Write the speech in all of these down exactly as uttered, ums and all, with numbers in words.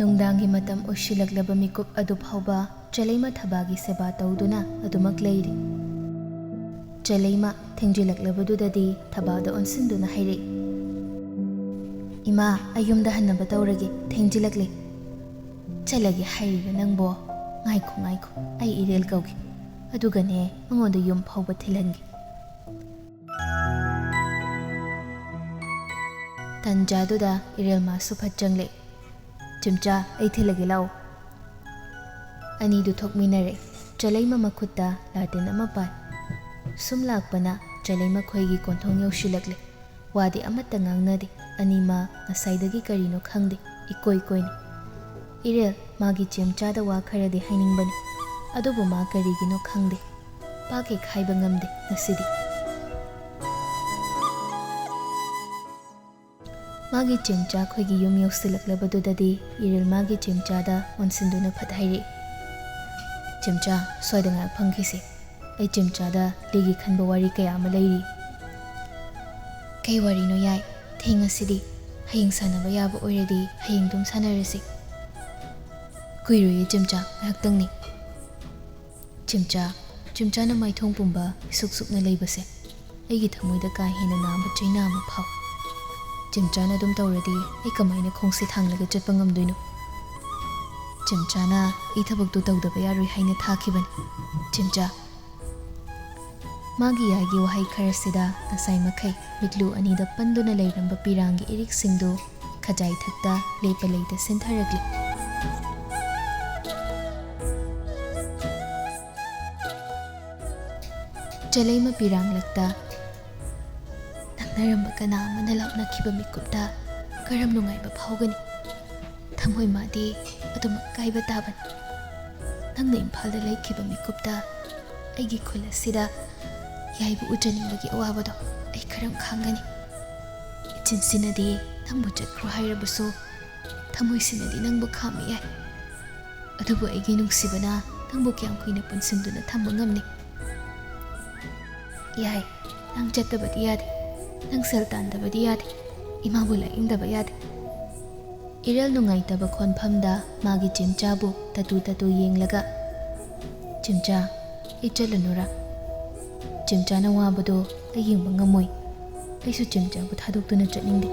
ꯅꯨꯡꯗꯥꯡꯒꯤ ꯃꯇꯝ ꯑꯣꯏꯁꯤꯜꯂꯛꯂꯕ ꯃꯤꯀꯨꯞ ꯑꯗꯨ ꯐꯥꯎꯕ ꯆꯂꯩꯃ ꯊꯕꯥꯒꯤ ꯁꯦꯕꯥ ꯇꯧꯗꯨꯅ ꯑꯗꯨꯃꯛ ꯂꯩꯔꯤ꯫ ꯆꯂꯩꯃ ꯊꯦꯡꯖꯤꯜꯂꯛꯂꯕꯗꯨꯗꯗꯤ ꯊꯕꯥꯗ ꯑꯣꯟꯁꯤꯟꯗꯨꯅ ꯍꯥꯏꯔꯛꯏ, "ꯏꯃꯥ, ꯑꯩ ꯌꯨꯝꯗ ꯍꯟꯅꯕ ꯇꯧꯔꯒꯦ, ꯊꯦꯡꯖꯤꯜꯂꯛꯂꯦ꯫" "ꯆꯠꯂꯒꯦ ꯍꯥꯏꯔꯤꯔ ꯅꯪꯕꯣ? ꯉꯥꯏꯈꯣ, ꯉꯥꯏꯈꯣ, ꯑꯩ ꯏꯔꯦꯜ ꯀꯧꯒꯦ, ꯑꯗꯨꯒꯅꯦ ꯃꯉꯣꯟꯗ ꯌꯨꯝ ꯐꯥꯎꯕ ꯊꯤꯜꯍꯟꯒꯦ꯫" ꯇꯟꯖꯥꯗꯨꯗ ꯏꯔꯦꯜ ꯃꯥꯁꯨ ꯐꯠ ꯆꯪꯂꯦ꯫ "ꯆꯤꯝꯆꯥ, ꯑꯩ ꯊꯤꯜꯂꯒꯦ ꯂꯥꯛꯑꯣ꯫" ꯑꯅꯤꯗꯨ ꯊꯣꯛꯃꯤꯟꯅꯔꯦ꯫ ꯆꯂꯩꯃ ꯃꯈꯨꯠꯇ ꯂꯥꯇꯦꯟ ꯑꯃ ꯄꯥꯏ꯫ ꯁꯨꯝ ꯂꯥꯛꯄꯅ ꯆꯂꯩꯃ ꯈꯣꯏꯒꯤ ꯀꯣꯟꯊꯣꯡ ꯌꯧꯁꯤꯜꯂꯛꯂꯦ꯫ ꯋꯥꯗꯤ ꯑꯃꯠꯇ ꯉꯥꯡꯅꯗꯦ꯫ ꯑꯅꯤꯃꯛ ꯉꯁꯥꯏꯗꯒꯤ ꯀꯔꯤꯅꯣ ꯈꯪꯗꯦ, ꯏꯀꯣꯏ ꯀꯣꯏꯅ꯫ ꯏꯔꯦꯜ ꯃꯥꯒꯤ ꯆꯦꯝꯆꯥꯗ ꯋꯥ ꯈꯔꯗꯤ ꯍꯥꯏꯅꯤꯡꯕꯅꯤ, ꯑꯗꯨꯕꯨ ꯃꯥ ꯀꯔꯤꯒꯤꯅꯣ ꯈꯪꯗꯦ, ꯄꯥꯛ ꯍꯦꯛ ꯍꯥꯏꯕ ꯉꯝꯗꯦ ꯉꯁꯤꯗꯤ꯫ ꯃꯥꯒꯤ ꯆꯦꯝꯆꯥ ꯈꯣꯏꯒꯤ ꯌꯨꯝ ꯌꯧꯁꯤꯜꯂꯛꯂꯕꯗꯨꯗꯗꯤ ꯏꯔꯦꯜ ꯃꯥꯒꯤ ꯆꯦꯝꯆꯥꯗ ꯑꯣꯟꯁꯤꯟꯗꯨꯅ ꯐꯠ ꯍꯥꯏꯔꯛꯏ, "ꯆꯦꯝꯆꯥ, ꯁ꯭ꯋꯥꯏꯗ ꯉꯥꯏꯍꯥꯛ ꯐꯝꯈꯤꯁꯦ꯫ ꯑꯩ ꯆꯦꯝꯆꯥꯗ ꯂꯤꯒꯦ ꯈꯟꯕ ꯋꯥꯔꯤ ꯀꯌꯥ ꯑꯃ ꯂꯩꯔꯤ꯫" "ꯀꯩ ꯋꯥꯔꯤꯅꯣ ꯌꯥꯏ? ꯊꯦꯡꯉꯁꯤꯗꯤ꯫ ꯍꯌꯦꯡ ꯁꯥꯟꯅꯕ ꯌꯥꯕ ꯑꯣꯏꯔꯗꯤ ꯍꯌꯦꯡ ꯑꯗꯨꯝ ꯁꯥꯟꯅꯔꯁꯤ꯫" "ꯀꯨꯏꯔꯣꯏꯌꯦ ꯆꯦꯝꯆꯥ, ꯉꯥꯏꯍꯥꯛꯇꯪꯅꯤ꯫" ꯆꯦꯝꯆꯥ, ꯆꯦꯝꯆꯥꯅ ꯃꯥꯏꯊꯣꯡ ꯄꯨꯝꯕ ꯏꯁꯨꯛ ꯁꯨꯛꯅ ꯂꯩꯕꯁꯦ ꯑꯩꯒꯤ ꯊꯃꯣꯏꯗ ꯀꯥ ꯍꯦꯟꯅ ꯅꯥꯕ ꯆꯩꯅꯥ ꯑꯃ ꯐꯥꯎ꯫ ꯆꯦꯝꯆꯥꯅ ꯑꯗꯨꯝ ꯇꯧꯔꯗꯤ ꯑꯩ ꯀꯃꯥꯏꯅ ꯈꯣꯡꯁꯦ ꯊꯥꯡꯂꯒ ꯆꯠꯄ ꯉꯝꯗꯣꯏꯅꯣ? ꯆꯦꯝꯆꯥꯅ ꯑꯩ ꯊꯕꯛꯇꯨ ꯇꯧꯗꯕ ꯌꯥꯔꯣꯏ ꯍꯥꯏꯅ ꯊꯥꯈꯤꯕꯅꯤ꯫ ꯆꯦꯝꯆꯥ꯫ ꯃꯥꯒꯤ ꯌꯥꯏꯒꯤ ꯋꯥꯍꯩ ꯈꯔꯁꯤꯗ ꯉꯁꯥꯏ ꯃꯈꯩ ꯃꯤꯠꯂꯨ ꯑꯅꯤꯗ ꯄꯟꯗꯨꯅ ꯂꯩꯔꯝꯕ ꯄꯤꯔꯥꯡꯒꯤ ꯏꯔꯤꯛꯁꯤꯡꯗꯨ ꯈꯖꯥꯏ ꯊꯛꯇ ꯂꯦꯞꯄ ꯂꯩꯇ ꯁꯤꯟꯊꯔꯛꯂꯤ꯫ ꯆꯂꯩꯃ ꯄꯤꯔꯥꯡꯂꯛꯇ ꯅꯛꯅꯔꯝꯕ ꯀꯅꯥ ꯑꯃꯅ ꯂꯥꯞꯅꯈꯤꯕ ꯃꯤꯀꯨꯞꯇ ꯀꯔꯝ ꯅꯨꯡꯉꯥꯏꯕ ꯐꯥꯎꯒꯅꯤ? ꯊꯃꯣꯏ ꯃꯥꯗꯤ ꯑꯗꯨꯃꯛ ꯀꯥꯏꯕ ꯇꯥꯕꯅꯤ꯫ ꯅꯪꯅ ꯏꯝꯐꯥꯜꯗ ꯂꯩꯈꯤꯕ ꯃꯤꯀꯨꯞꯇ ꯑꯩꯒꯤ ꯈꯨꯜ ꯑꯁꯤꯗ ꯌꯥꯏꯕ ꯎꯖꯅꯤꯡꯕꯒꯤ ꯑꯋꯥꯕꯗꯣ ꯑꯩ ꯀꯔꯝ ꯈꯥꯡꯒꯅꯤ? ꯏꯆꯤꯟꯁꯤꯅꯗꯤ ꯅꯪꯕꯨ ꯆꯠꯈ꯭ꯔꯣ ꯍꯥꯏꯔꯕꯁꯨ, ꯊꯃꯣꯏꯁꯤꯅꯗꯤ ꯅꯪꯕꯨ ꯈꯥꯝꯃꯤ ꯌꯥꯏ꯫ ꯑꯗꯨꯕꯨ ꯑꯩꯒꯤ ꯅꯨꯡꯁꯤꯕꯅ ꯅꯪꯕꯨ ꯀꯌꯥꯝ ꯀꯨꯏꯅ ꯄꯨꯟꯁꯤꯟꯗꯨꯅ ꯊꯝꯕ ꯉꯝꯅꯤ? ꯌꯥꯏ, ꯅꯪ ꯆꯠꯇꯕꯗꯤ ꯌꯥꯗꯦ꯫ ꯅꯪ ꯁꯦꯜ ꯇꯥꯟꯗꯕꯗꯤ ꯌꯥꯗꯦ꯫ ꯏꯃꯥꯕꯨ ꯂꯥꯌꯦꯡꯗꯕ ꯌꯥꯗꯦ꯫ ꯏꯔꯦꯜ ꯅꯨꯡꯉꯥꯏꯇꯕ ꯈꯣꯟꯐꯝꯗ ꯃꯥꯒꯤ ꯆꯦꯝꯆꯥꯕꯨ ꯇꯇꯨ ꯇꯇꯨ ꯌꯦꯡꯂꯒ, "ꯆꯦꯝꯆꯥ, ꯑꯩ ꯆꯠꯂꯅꯨꯔꯥ? ꯆꯦꯝꯆꯥꯅ ꯋꯥꯕꯗꯣ ꯑꯩ ꯌꯦꯡꯕ ꯉꯝꯃꯣꯏ꯫ ꯑꯩꯁꯨ ꯆꯦꯝꯆꯥꯕꯨ ꯊꯥꯗꯣꯛꯇꯨꯅ ꯆꯠꯅꯤꯡꯗꯦ꯫"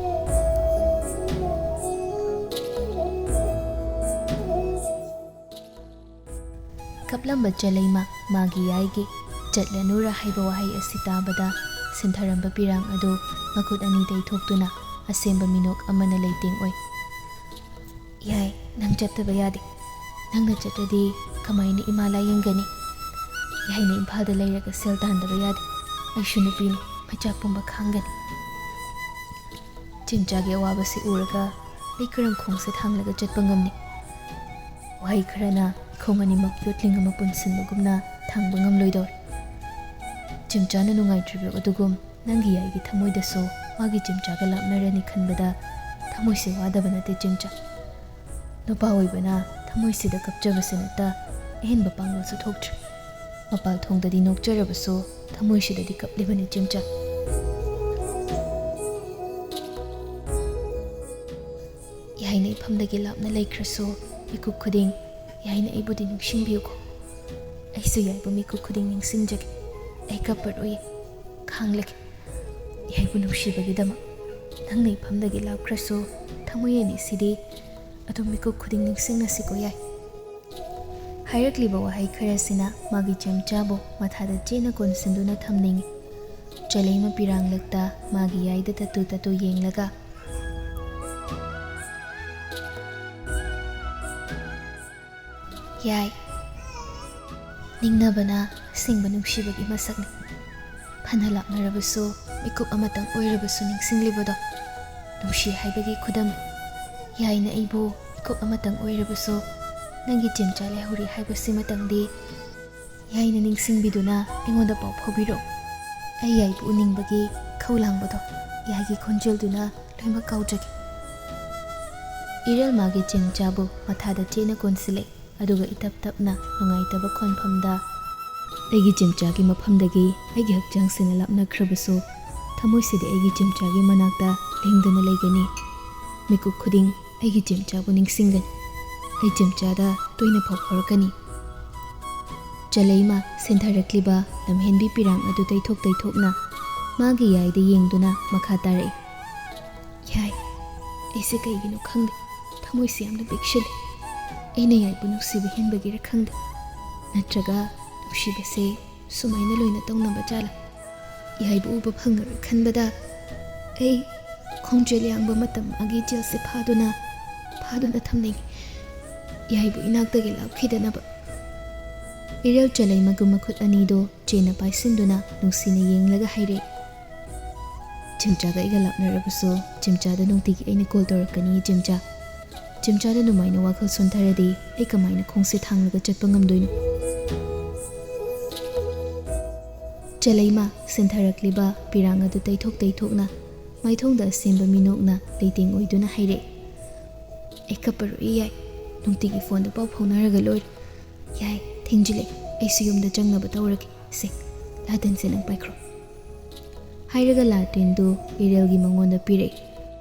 ꯀꯞꯂꯝꯕ ꯆꯂꯩꯃ ꯃꯥꯒꯤ ꯌꯥꯏꯒꯤ "ꯆꯠꯂꯅꯨꯔ" ꯍꯥꯏꯕ ꯋꯥꯍꯩ ꯑꯁꯤ ꯇꯥꯕꯗ ꯁꯤꯟꯊꯔꯝꯕ ꯄꯤꯔꯥꯡ ꯑꯗꯨ ꯃꯈꯨꯠ ꯑꯅꯤ ꯇꯩꯊꯣꯛꯇꯨꯅ ꯑꯁꯦꯡꯕ ꯃꯤꯅꯣꯛ ꯑꯃꯅ ꯂꯩꯇꯦꯡ ꯑꯣꯏ꯫ "ꯌꯥꯏ, ꯅꯪ ꯆꯠꯇꯕ ꯌꯥꯗꯦ꯫ ꯅꯪꯅ ꯆꯠꯇ꯭ꯔꯗꯤ ꯀꯃꯥꯏꯅ ꯏꯃꯥ ꯂꯥꯌꯦꯡꯒꯅꯤ? ꯌꯥꯏꯅ ꯏꯝꯐꯥꯜꯗ ꯂꯩꯔꯒ ꯁꯦꯜ ꯇꯥꯟꯗꯕ ꯌꯥꯗꯦ꯫ ꯑꯩꯁꯨ ꯅꯨꯄꯤꯅꯤ, ꯃꯩꯆꯥꯛ ꯄꯨꯝꯕ ꯈꯥꯡꯒꯅꯤ꯫" ꯆꯦꯝꯆꯥꯒꯤ ꯑꯋꯥꯕꯁꯤ ꯎꯔꯒ ꯑꯩ ꯀꯔꯝ ꯈꯣꯡꯁꯦ ꯊꯥꯡꯂꯒ ꯆꯠꯄ ꯉꯝꯅꯤ? ꯋꯥꯍꯩ ꯈꯔꯅ ꯈꯣꯡ ꯑꯅꯤꯃꯛ ꯌꯣꯠꯂꯤꯡ ꯑꯃ ꯄꯨꯟꯁꯤꯟꯕꯒꯨꯝꯅ ꯊꯥꯡꯕ ꯉꯝꯂꯣꯏꯗꯧꯔꯦ꯫ ꯆꯦꯝꯆꯥꯅ ꯅꯨꯡꯉꯥꯏꯇ꯭ꯔꯤꯕ ꯑꯗꯨꯒꯨꯝ ꯅꯪꯒꯤ ꯌꯥꯏꯒꯤ ꯊꯃꯣꯏꯗꯁꯨ ꯃꯥꯒꯤ ꯆꯦꯝꯆꯥꯒ ꯂꯥꯞꯅꯔꯅꯤ ꯈꯟꯕꯗ ꯊꯃꯣꯏꯁꯦ ꯋꯥꯗꯕ ꯅꯠꯇꯦ ꯆꯦꯝꯆꯥ꯫ ꯅꯨꯄꯥ ꯑꯣꯏꯕꯅ ꯊꯃꯣꯏꯁꯤꯗ ꯀꯞꯆꯕꯁꯤ ꯅꯠꯇ ꯑꯍꯦꯟꯕ ꯄꯥꯡꯒꯜꯁꯨ ꯊꯣꯛꯇ꯭ꯔꯦ꯫ ꯃꯄꯥꯜ ꯊꯣꯡꯗꯗꯤ ꯅꯣꯛꯆꯔꯕꯁꯨ ꯊꯃꯣꯏꯁꯤꯗꯗꯤ ꯀꯞꯂꯤꯕꯅꯤ ꯆꯦꯝꯆꯥ꯫ ꯌꯥꯏꯅ ꯏꯐꯝꯗꯒꯤ ꯂꯥꯞꯅ ꯂꯩꯈ꯭ꯔꯁꯨ ꯃꯤꯀꯨꯞ ꯈꯨꯗꯤꯡ ꯌꯥꯏꯅ ꯑꯩꯕꯨꯗꯤ ꯅꯤꯡꯁꯤꯡꯕꯤꯌꯨꯀꯣ꯫ ꯑꯩꯁꯨ ꯌꯥꯏꯕꯨ ꯃꯤꯀꯨꯞ ꯈꯨꯗꯤꯡ ꯅꯤꯡꯁꯤꯡꯖꯒꯦ꯫ ꯑꯩ ꯀꯞꯄꯔꯣꯏ, ꯈꯥꯡꯂꯒꯦ꯫ ꯌꯥꯏꯕꯨ ꯅꯨꯡꯁꯤꯕꯒꯤꯗꯃꯛ ꯅꯪꯅ ꯏꯐꯝꯗꯒꯤ ꯂꯥꯞꯈ꯭ꯔꯁꯨ ꯊꯃꯣꯏ ꯑꯅꯤꯁꯤꯗꯤ ꯑꯗꯨꯝ ꯃꯤꯀꯨꯞ ꯈꯨꯗꯤꯡ ꯅꯤꯡꯁꯤꯡꯅꯁꯤꯀꯣ ꯌꯥꯏ꯫ ꯍꯥꯏꯔꯛꯂꯤꯕ ꯋꯥꯍꯩ ꯈꯔꯁꯤꯅ ꯃꯥꯒꯤ ꯆꯦꯝꯆꯥꯕꯨ ꯃꯊꯥꯗ ꯆꯦꯠꯅ ꯀꯣꯟꯁꯤꯟꯗꯨꯅ ꯊꯝꯅꯤꯡꯏ꯫ ꯆꯂꯩꯃ ꯄꯤꯔꯥꯡꯂꯛꯇ ꯃꯥꯒꯤ ꯌꯥꯏꯗ ꯇꯠꯇꯨ ꯇꯠꯇꯨ ꯌꯦꯡꯂꯒ, ꯌꯥꯏ, ꯅꯤꯡꯅꯕꯅ ꯑꯁꯦꯡꯕ ꯅꯨꯡꯁꯤꯕꯒꯤ ꯃꯁꯛꯅꯤ꯫ ꯐꯅ ꯂꯥꯞꯅꯔꯕꯁꯨ, ꯃꯤꯀꯨꯞ ꯑꯃꯇꯪ ꯑꯣꯏꯔꯕꯁꯨ ꯅꯤꯡꯁꯤꯡꯂꯤꯕꯗꯣ ꯅꯨꯡꯁꯤ ꯍꯥꯏꯕꯒꯤ ꯈꯨꯗꯝꯅꯤ꯫ ꯌꯥꯏꯅ ꯑꯩꯕꯨ ꯃꯤꯀꯨꯞ ꯑꯃꯇꯪ ꯑꯣꯏꯔꯕꯁꯨ ꯅꯪꯒꯤ ꯆꯦꯝꯆꯥ ꯂꯩꯍꯧꯔꯤ ꯍꯥꯏꯕꯁꯤꯃꯇꯪꯗꯤ ꯌꯥꯏꯅ ꯅꯤꯡꯁꯤꯡꯕꯤꯗꯨꯅ ꯑꯩꯉꯣꯟꯗ ꯄꯥꯎ ꯐꯥꯎꯕꯤꯔꯛꯎ꯫ ꯑꯩ ꯌꯥꯏꯕꯨ ꯎꯅꯤꯡꯕꯒꯤ ꯈꯧ ꯂꯥꯡꯕꯗꯣ ꯌꯥꯏꯒꯤ ꯈꯣꯟꯖꯦꯜꯗꯨꯅ ꯂꯣꯏꯅꯃꯛ ꯀꯥꯎꯖꯒꯦ꯫ ꯏꯔꯦꯜ ꯃꯥꯒꯤ ꯆꯦꯝꯆꯥꯕꯨ ꯃꯊꯥꯗ ꯆꯦꯠꯅ ꯀꯣꯟꯁꯤꯜꯂꯦ, ꯑꯗꯨꯒ ꯏꯇꯞ ꯇꯞꯅ ꯅꯨꯡꯉꯥꯏꯇꯕ ꯈꯣꯟꯐꯝꯗ, "ꯑꯩꯒꯤ ꯆꯦꯝꯆꯥꯒꯤ ꯃꯐꯝꯗꯒꯤ ꯑꯩꯒꯤ ꯍꯛꯆꯥꯡꯁꯤꯅ ꯂꯥꯞꯅꯈ꯭ꯔꯕꯁꯨ, ꯊꯃꯣꯏꯁꯤꯗꯤ ꯑꯩꯒꯤ ꯆꯦꯝꯆꯥꯒꯤ ꯃꯅꯥꯛꯇ ꯂꯦꯡꯗꯅ ꯂꯩꯒꯅꯤ꯫ ꯃꯤꯀꯨꯞ ꯈꯨꯗꯤꯡ ꯑꯩꯒꯤ ꯆꯤꯝꯆꯥꯕꯨ ꯅꯤꯡꯁꯤꯡꯒꯅꯤ꯫ ꯑꯩ ꯆꯤꯝꯆꯥꯗ ꯇꯣꯏꯅ ꯐꯥꯎ ꯐꯥꯎꯔꯛꯀꯅꯤ꯫ ꯆꯂꯩꯃ ꯁꯦꯟꯊꯔꯛꯂꯤꯕ ꯂꯝꯍꯦꯟꯕꯤ ꯄꯤꯔꯥꯡ ꯑꯗꯨ ꯇꯩꯊꯣꯛ ꯇꯩꯊꯣꯛꯅ ꯃꯥꯒꯤ ꯌꯥꯏꯗ ꯌꯦꯡꯗꯨꯅ ꯃꯈꯥ ꯇꯥꯔꯛꯏ꯫ "ꯌꯥꯏ, ꯑꯩꯁꯦ ꯀꯩꯒꯤꯅꯣ ꯈꯪꯗꯦ, ꯊꯃꯣꯏꯁꯦ ꯌꯥꯝꯅ ꯄꯤꯛꯁꯤꯜꯂꯤ꯫ ꯑꯩꯅ ꯌꯥꯏꯕꯨ ꯅꯨꯡꯁꯤꯕ ꯍꯦꯟꯕꯒꯤꯔ ꯈꯪꯗꯦ, ꯅꯠꯇ꯭ꯔꯒ ꯅꯨꯡꯁꯤꯕꯁꯦ ꯁꯨꯃꯥꯏꯅ ꯂꯣꯏꯅ ꯇꯧꯅꯕ ꯖꯥꯠꯂꯥ? ꯌꯥꯏꯕꯨ ꯎꯕ ꯐꯪꯉꯔꯣꯏ ꯈꯟꯕꯗ ꯑꯩ ꯈꯣꯡꯖꯦꯜ ꯌꯥꯡꯕ ꯃꯇꯝ ꯃꯥꯒꯤ ꯖꯦꯜꯁꯦ ꯐꯥꯗꯨꯅ, ꯐꯥꯗꯨꯅ ꯊꯝꯅꯤꯡꯉꯤ, ꯌꯥꯏꯕꯨ ꯏꯅꯥꯛꯇꯒꯤ ꯂꯥꯞꯈꯤꯗꯅꯕ꯫" ꯏꯔꯦꯜ ꯆꯂꯩꯃꯒꯤ ꯃꯈꯨꯠ ꯑꯅꯤꯗꯣ ꯆꯦꯅ ꯄꯥꯏꯁꯤꯟꯗꯨꯅ ꯅꯨꯡꯁꯤꯅ ꯌꯦꯡꯂꯒ ꯍꯥꯏꯔꯛꯏ꯫ "ꯆꯤꯝꯆꯥꯒ ꯑꯩꯒ ꯂꯥꯞꯅꯔꯕꯁꯨ, ꯆꯤꯝꯆꯥꯗ ꯅꯨꯡꯇꯤꯒꯤ ꯑꯩꯅ ꯀꯣꯜ ꯇꯧꯔꯛꯀꯅꯤ, ꯆꯤꯝꯆꯥ꯫ ꯆꯤꯝꯆꯥꯗ ꯑꯗꯨꯃꯥꯏꯅ ꯋꯥꯈꯜ ꯁꯣꯟꯊꯔꯗꯤ ꯑꯩ ꯀꯃꯥꯏꯅ ꯈꯣꯡꯁꯦ ꯊꯥꯡꯂꯒ ꯆꯠꯄ ꯉꯝꯗꯣꯏꯅꯣ?" ꯆꯂꯩꯃ ꯁꯦꯟꯊꯔꯛꯂꯤꯕ ꯄꯤꯔꯥꯡ ꯑꯗꯨ ꯇꯩꯊꯣꯛ ꯇꯩꯊꯣꯛꯅ ꯃꯥꯏꯊꯣꯡꯗ ꯑꯁꯦꯡꯕ ꯃꯤꯅꯣꯛꯅ ꯂꯩꯇꯦꯡ ꯑꯣꯏꯗꯨꯅ ꯍꯥꯏꯔꯛꯏ꯫ "ꯑꯩ ꯀꯞꯄꯔꯣꯏ ꯌꯥꯏ, ꯅꯨꯡꯇꯤꯒꯤ ꯐꯣꯟꯗ ꯄꯥꯎ ꯐꯥꯎꯅꯔꯒ ꯂꯣꯏꯔꯦ꯫ ꯌꯥꯏ, ꯊꯦꯡꯖꯤꯜꯂꯦ, ꯑꯩꯁꯨ ꯌꯨꯝꯗ ꯆꯪꯅꯕ ꯇꯧꯔꯒꯦ꯫ ꯁꯦ, ꯂꯥꯇꯟꯁꯦ ꯅꯪ ꯄꯥꯏꯈ꯭ꯔꯣ꯫" ꯍꯥꯏꯔꯒ ꯂꯥꯇꯦꯟꯗꯨ ꯏꯔꯦꯜꯒꯤ ꯃꯉꯣꯟꯗ ꯄꯤꯔꯛꯏ꯫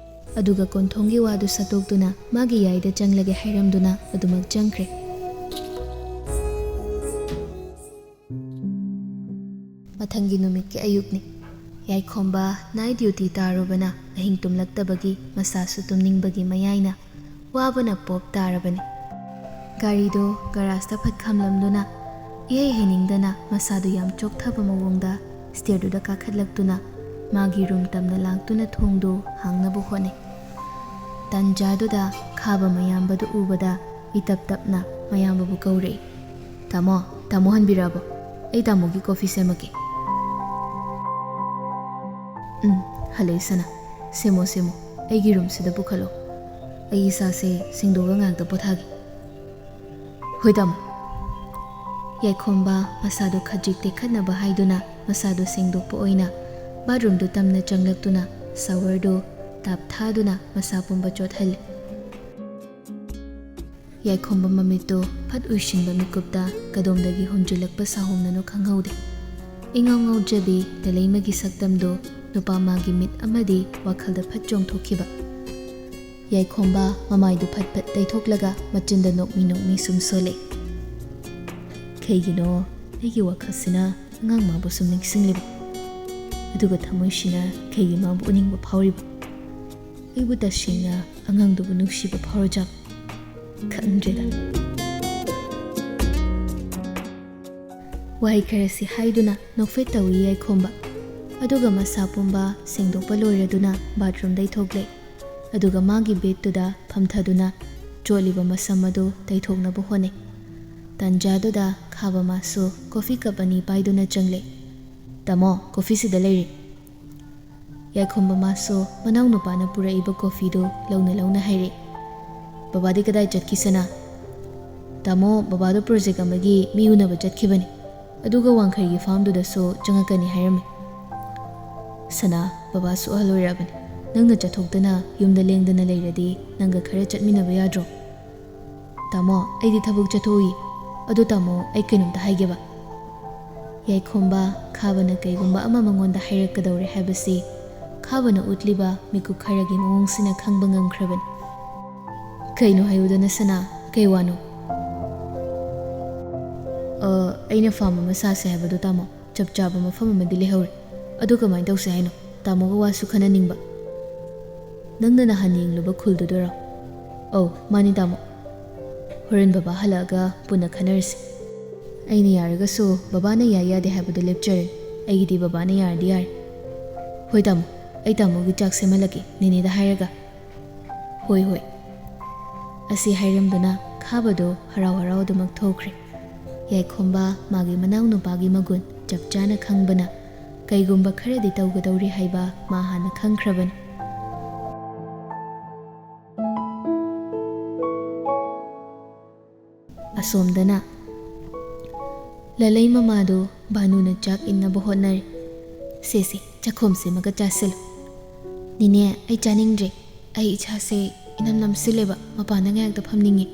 ꯑꯗꯨꯒ ꯀꯣꯟꯊꯣꯡꯒꯤ ꯋꯥꯗꯨ ꯁꯠꯇꯣꯛꯇꯨꯅ ꯃꯥꯒꯤ ꯌꯥꯏꯗ ꯆꯪꯂꯒꯦ ꯍꯥꯏꯔꯝꯗꯨꯅ ꯑꯗꯨꯃꯛ ꯆꯪꯈ꯭ꯔꯦ꯫ ꯃꯊꯪꯒꯤ ꯅꯨꯃꯤꯠꯀꯤ ꯑꯌꯨꯛꯅꯤ꯫ ꯌꯥꯏꯈꯣꯝꯕ ꯅꯥꯏꯠ ꯗ꯭ꯌꯨꯇꯤ ꯇꯥꯔꯨꯕꯅ ꯑꯍꯤꯡ ꯇꯨꯝꯂꯛꯇꯕꯒꯤ ꯃꯁꯥꯁꯨ ꯇꯨꯝꯅꯤꯡꯕꯒꯤ ꯃꯌꯥꯏꯅ ꯋꯥꯕꯅ ꯄꯣꯞ ꯇꯥꯔꯕꯅꯤ꯫ ꯒꯥꯔꯤꯗꯣ ꯒꯔꯥꯖꯇ ꯐꯠ ꯈꯥꯝꯂꯝꯗꯨꯅ ꯏꯍꯩ ꯍꯩꯅꯤꯡꯗꯅ ꯃꯁꯥꯗꯨ ꯌꯥꯝ ꯆꯣꯛꯊꯕ ꯃꯑꯣꯡꯗ ꯁ꯭ꯇꯤꯌꯔꯗꯨꯗ ꯀꯥꯈꯠꯂꯛꯇꯨꯅ ꯃꯥꯒꯤ ꯔꯨꯝ ꯇꯝꯅ ꯂꯥꯛꯇꯨꯅ ꯊꯣꯡꯗꯨ ꯍꯥꯡꯅꯕ ꯍꯣꯠꯅꯩ꯫ ꯇꯟꯖꯥꯗꯨꯗ ꯈꯥꯕ ꯃꯌꯥꯝꯕꯗꯨ ꯎꯕꯗ ꯏꯇꯞ ꯇꯞꯅ ꯃꯌꯥꯝꯕꯕꯨ ꯀꯧꯔꯛꯏ꯫ "ꯇꯥꯃꯣ, ꯇꯥꯃꯣ ꯍꯟꯕꯤꯔꯛꯑꯕꯣ? ꯑꯩ ꯇꯥꯃꯣꯒꯤ ꯀꯣꯐꯤ ꯁꯦꯝꯃꯛꯀꯦ꯫" "ꯎꯝ, ꯍꯜꯂꯛꯏ ꯁꯅꯥ꯫ ꯁꯦꯝꯃꯣ, ꯁꯦꯝꯃꯣ꯫ ꯑꯩꯒꯤ ꯔꯨꯝꯁꯤꯗ ꯄꯨꯈꯠꯂꯣ꯫ ꯑꯩ ꯏꯁꯥꯁꯦ ꯁꯦꯡꯗꯣꯛꯑꯒ ꯉꯥꯏꯍꯥꯛꯇ ꯄꯣꯊꯥꯒꯦ꯫" "ꯍꯣꯏ, ꯇꯥꯃꯣ꯫" ꯌꯥꯏꯈꯣꯝꯕ ꯃꯁꯥꯗꯣ ꯈꯖꯤꯛ ꯇꯦꯛꯈꯠꯅꯕ ꯍꯥꯏꯗꯨꯅ ꯃꯁꯥꯗꯣ ꯁꯦꯡꯗꯣꯛꯄ ꯑꯣꯏꯅ ꯕꯥꯠꯔꯨꯝꯗꯨ ꯇꯝꯅ ꯆꯪꯂꯛꯇꯨꯅ ꯁꯥꯋꯔꯗꯨ ꯇꯥꯞ ꯊꯥꯗꯨꯅ ꯃꯁꯥ ꯄꯨꯝꯕ ꯆꯣꯠꯍꯜꯂꯤ꯫ ꯌꯥꯏꯈꯣꯝꯕ ꯃꯃꯤꯠꯇꯨ ꯐꯠ ꯎꯏꯁꯤꯟꯕ ꯃꯤꯀꯨꯞꯇ ꯀꯗꯣꯝꯗꯒꯤ ꯍꯣꯝꯖꯤꯜꯂꯛꯄ ꯁꯥꯍꯣꯝꯅꯅꯣ ꯈꯪꯍꯧꯗꯦ꯫ ꯏꯉꯥꯎ ꯉꯥꯎꯖꯕꯤ ꯂꯂꯩꯃꯒꯤ ꯁꯛꯇꯝꯗꯨ ꯅꯨꯄꯥ ꯃꯥꯒꯤ ꯃꯤꯠ ꯑꯃꯗꯤ ꯋꯥꯈꯜꯗ ꯐꯠ ꯆꯣꯡꯊꯣꯛꯈꯤꯕ꯫ ꯌꯥꯏꯈꯣꯝꯕ ꯃꯃꯥꯏꯗꯨ ꯐꯠ ꯐꯠ ꯇꯩꯊꯣꯛꯂꯒ ꯃꯆꯤꯟꯗ ꯅꯣꯛꯃꯤ ꯅꯣꯛꯃꯤ ꯁꯨꯝ ꯁꯣꯜꯂꯦ꯫ "ꯀꯩꯒꯤꯅꯣ ꯑꯩꯒꯤ ꯋꯥꯈꯜꯁꯤꯅ ꯑꯉꯥꯡ ꯃꯥꯕꯨ ꯁꯨꯝ ꯅꯤꯡꯁꯤꯡꯂꯤꯕ? ꯑꯗꯨꯒ ꯊꯃꯣꯏꯁꯤꯅ ꯀꯩꯒꯤ ꯃꯥꯕꯨ ꯎꯅꯤꯡꯕ ꯐꯥꯎꯔꯤꯕ? ꯑꯩꯕꯨ ꯇꯁꯦꯡꯅ ꯑꯉꯥꯡꯗꯨꯕꯨ ꯅꯨꯡꯁꯤꯕ ꯐꯥꯎꯔꯖꯥꯠꯂꯣ? ꯈꯪꯗ꯭ꯔꯦꯗ꯫" ꯋꯥꯍꯩ ꯈꯔꯁꯤ ꯍꯥꯏꯗꯨꯅ ꯅꯣꯛꯐꯦꯠ ꯇꯧꯏ ꯌꯥꯏꯈꯣꯝꯕ꯫ ꯑꯗꯨꯒ ꯃꯁꯥ ꯄꯨꯝꯕ ꯁꯦꯡꯗꯣꯛꯄ ꯂꯣꯏꯔꯗꯨꯅ ꯕꯥꯠꯔꯨꯝꯗꯩ ꯊꯣꯛꯂꯦ꯫ ꯑꯗꯨꯒ ꯃꯥꯒꯤ ꯕꯦꯗꯇꯨꯗ ꯐꯝꯊꯗꯨꯅ ꯆꯣꯠꯂꯤꯕ ꯃꯁꯝ ꯑꯗꯨ ꯇꯩꯊꯣꯛꯅꯕ ꯍꯣꯠꯅꯩ꯫ ꯇꯥꯟꯖꯥꯗꯨꯗ ꯈꯥꯕ ꯃꯥꯁꯨ ꯀꯣꯐꯤ ꯀꯞ ꯑꯅꯤ ꯄꯥꯏꯗꯨꯅ ꯆꯪꯂꯦ꯫ "ꯇꯥꯃꯣ, ꯀꯣꯐꯤ ꯁꯤꯗ ꯂꯩꯔꯦ꯫" ꯌꯥꯏꯈꯣꯝꯕ ꯃꯥꯁꯨ ꯃꯅꯥꯎꯅꯨꯄꯥꯅ ꯄꯨꯔꯛꯏꯕ ꯀꯣꯐꯤꯗꯨ ꯂꯧꯅ ꯂꯧꯅ ꯍꯥꯏꯔꯛꯏ꯫ "ꯕꯕꯥꯗꯤ ꯀꯗꯥꯏ ꯆꯠꯈꯤ ꯁꯅꯥ?" "ꯇꯥꯃꯣ, ꯕꯕꯥꯗꯣ ꯄ꯭ꯔꯣꯖꯦꯛ ꯑꯃꯒꯤ ꯃꯤ ꯎꯅꯕ ꯆꯠꯈꯤꯕꯅꯤ꯫ ꯑꯗꯨꯒ ꯋꯥꯡꯈꯩꯒꯤ ꯐꯥꯔꯝꯗꯨꯗꯁꯨ ꯆꯪꯉꯛꯀꯅꯤ ꯍꯥꯏꯔꯝꯃꯤ꯫" "ꯁꯅꯥ, ꯕꯕꯥꯁꯨ ꯑꯍꯜ ꯑꯣꯏꯔꯛꯑꯕꯅꯤ꯫ ꯅꯪꯅ ꯆꯠꯊꯣꯛꯇꯅ ꯌꯨꯝꯗ ꯂꯦꯡꯗꯅ ꯂꯩꯔꯗꯤ ꯅꯪꯒ ꯈꯔ ꯆꯠꯃꯤꯟꯅꯕ ꯌꯥꯗ꯭ꯔꯣ?" "ꯇꯥꯃꯣ, ꯑꯩꯗꯤ ꯊꯕꯛ ꯆꯠꯊꯣꯛꯎꯏ꯫ ꯑꯗꯣ ꯇꯥꯃꯣ, ꯑꯩ ꯀꯩꯅꯣꯝꯇ ꯍꯥꯏꯒꯦꯕ꯫" ꯌꯥꯏꯈꯣꯝꯕ ꯈꯥꯕꯅ ꯀꯩꯒꯨꯝꯕ ꯑꯃ ꯃꯉꯣꯟꯗ ꯍꯥꯏꯔꯛꯀꯗꯧꯔꯦ ꯍꯥꯏꯕꯁꯤ ꯈꯥꯕꯅ ꯎꯠꯂꯤꯕ ꯃꯤꯀꯨꯞ ꯈꯔꯒꯤ ꯃꯑꯣꯡꯁꯤꯅ ꯈꯪꯕ ꯉꯝꯈ꯭ꯔꯕꯅꯤ꯫ "ꯀꯩꯅꯣ ꯍꯥꯏꯌꯨꯗꯅ ꯁꯅꯥ, ꯀꯩ ꯋꯥꯅꯣ?" "ꯑ, ꯑꯩꯅ ꯐꯥꯔꯝ ꯑꯃ ꯁꯥꯁꯦ ꯍꯥꯏꯕꯗꯣ ꯇꯥꯃꯣ, ꯆꯞ ꯆꯥꯕ ꯃꯐꯝ ꯑꯃꯗꯤ ꯂꯩꯍꯧꯔꯦ꯫ ꯑꯗꯨ ꯀꯃꯥꯏꯅ ꯇꯧꯁꯦ ꯍꯥꯏꯅꯣ? ꯇꯥꯃꯣꯒ ꯋꯥꯁꯨ ꯈꯟꯅꯅꯤꯡꯕ꯫" "ꯅꯪꯅ ꯅꯍꯥꯟ ꯌꯦꯡꯂꯨꯕ ꯈꯨꯜꯗꯨꯗꯔꯣ?" "ꯑꯧ, ꯃꯥꯅꯤ ꯇꯥꯃꯣ꯫" "ꯍꯣꯔꯦꯟ ꯕꯕꯥ ꯍꯜꯂꯛꯑꯒ ꯄꯨꯟꯅ ꯈꯟꯅꯔꯁꯤ꯫ ꯑꯩꯅ ꯌꯥꯔꯒꯁꯨ ꯕꯕꯥꯅ ꯌꯥꯏ ꯌꯥꯗꯦ ꯍꯥꯏꯕꯗꯨ ꯂꯦꯞꯆꯔꯅꯤ꯫ ꯑꯩꯒꯤꯗꯤ ꯕꯕꯥꯅ ꯌꯥꯔꯗꯤ ꯌꯥꯔꯦ꯫" "ꯍꯣꯏ ꯇꯥꯃꯣ, ꯑꯩ ꯇꯥꯃꯣꯒꯤ ꯆꯥꯛ ꯁꯦꯝꯍꯜꯂꯛꯀꯦ, ꯅꯦꯅꯦꯗ ꯍꯥꯏꯔꯒ꯫" "ꯍꯣꯏ, ꯍꯣꯏ꯫" ꯑꯁꯤ ꯍꯥꯏꯔꯝꯗꯨꯅ ꯈꯥꯕꯗꯣ ꯍꯔꯥꯎ ꯍꯔꯥꯎ ꯑꯗꯨꯃꯛ ꯊꯣꯛꯈ꯭ꯔꯦ꯫ ꯌꯥꯏꯈꯣꯝꯕ ꯃꯥꯒꯤ ꯃꯅꯥꯎꯅꯨꯄꯥꯒꯤ ꯃꯒꯨꯟ ꯆꯞ ꯆꯥꯅ ꯈꯪꯕꯅ ꯀꯩꯒꯨꯝꯕ ꯈꯔꯗꯤ ꯇꯧꯒꯗꯧꯔꯤ ꯍꯥꯏꯕ ꯃꯥ ꯍꯥꯟꯅ ꯈꯪꯈ꯭ꯔꯕꯅꯤ꯫ ꯑꯁꯣꯝꯗꯅ ꯂꯂꯩ ꯃꯃꯥꯗꯨ ꯚꯥꯅꯨꯅ ꯆꯥꯛ ꯏꯟꯅꯕ ꯍꯣꯠꯅꯔꯤ꯫ "ꯁꯦ, ꯁꯦ, ꯆꯥꯛꯈꯣꯝ ꯁꯦꯝꯃꯒ ꯆꯥꯁꯤꯜꯂꯨ꯫" "ꯅꯦꯅꯦ, ꯑꯩ ꯆꯥꯅꯤꯡꯗ꯭ꯔꯦ꯫ ꯑꯩ ꯏꯁꯥꯁꯦ ꯏꯅꯝ ꯅꯝꯁꯤꯜꯂꯦꯕ, ꯃꯄꯥꯟꯗ ꯉꯥꯏꯍꯥꯛꯇ ꯐꯝꯅꯤꯡꯉꯤ꯫"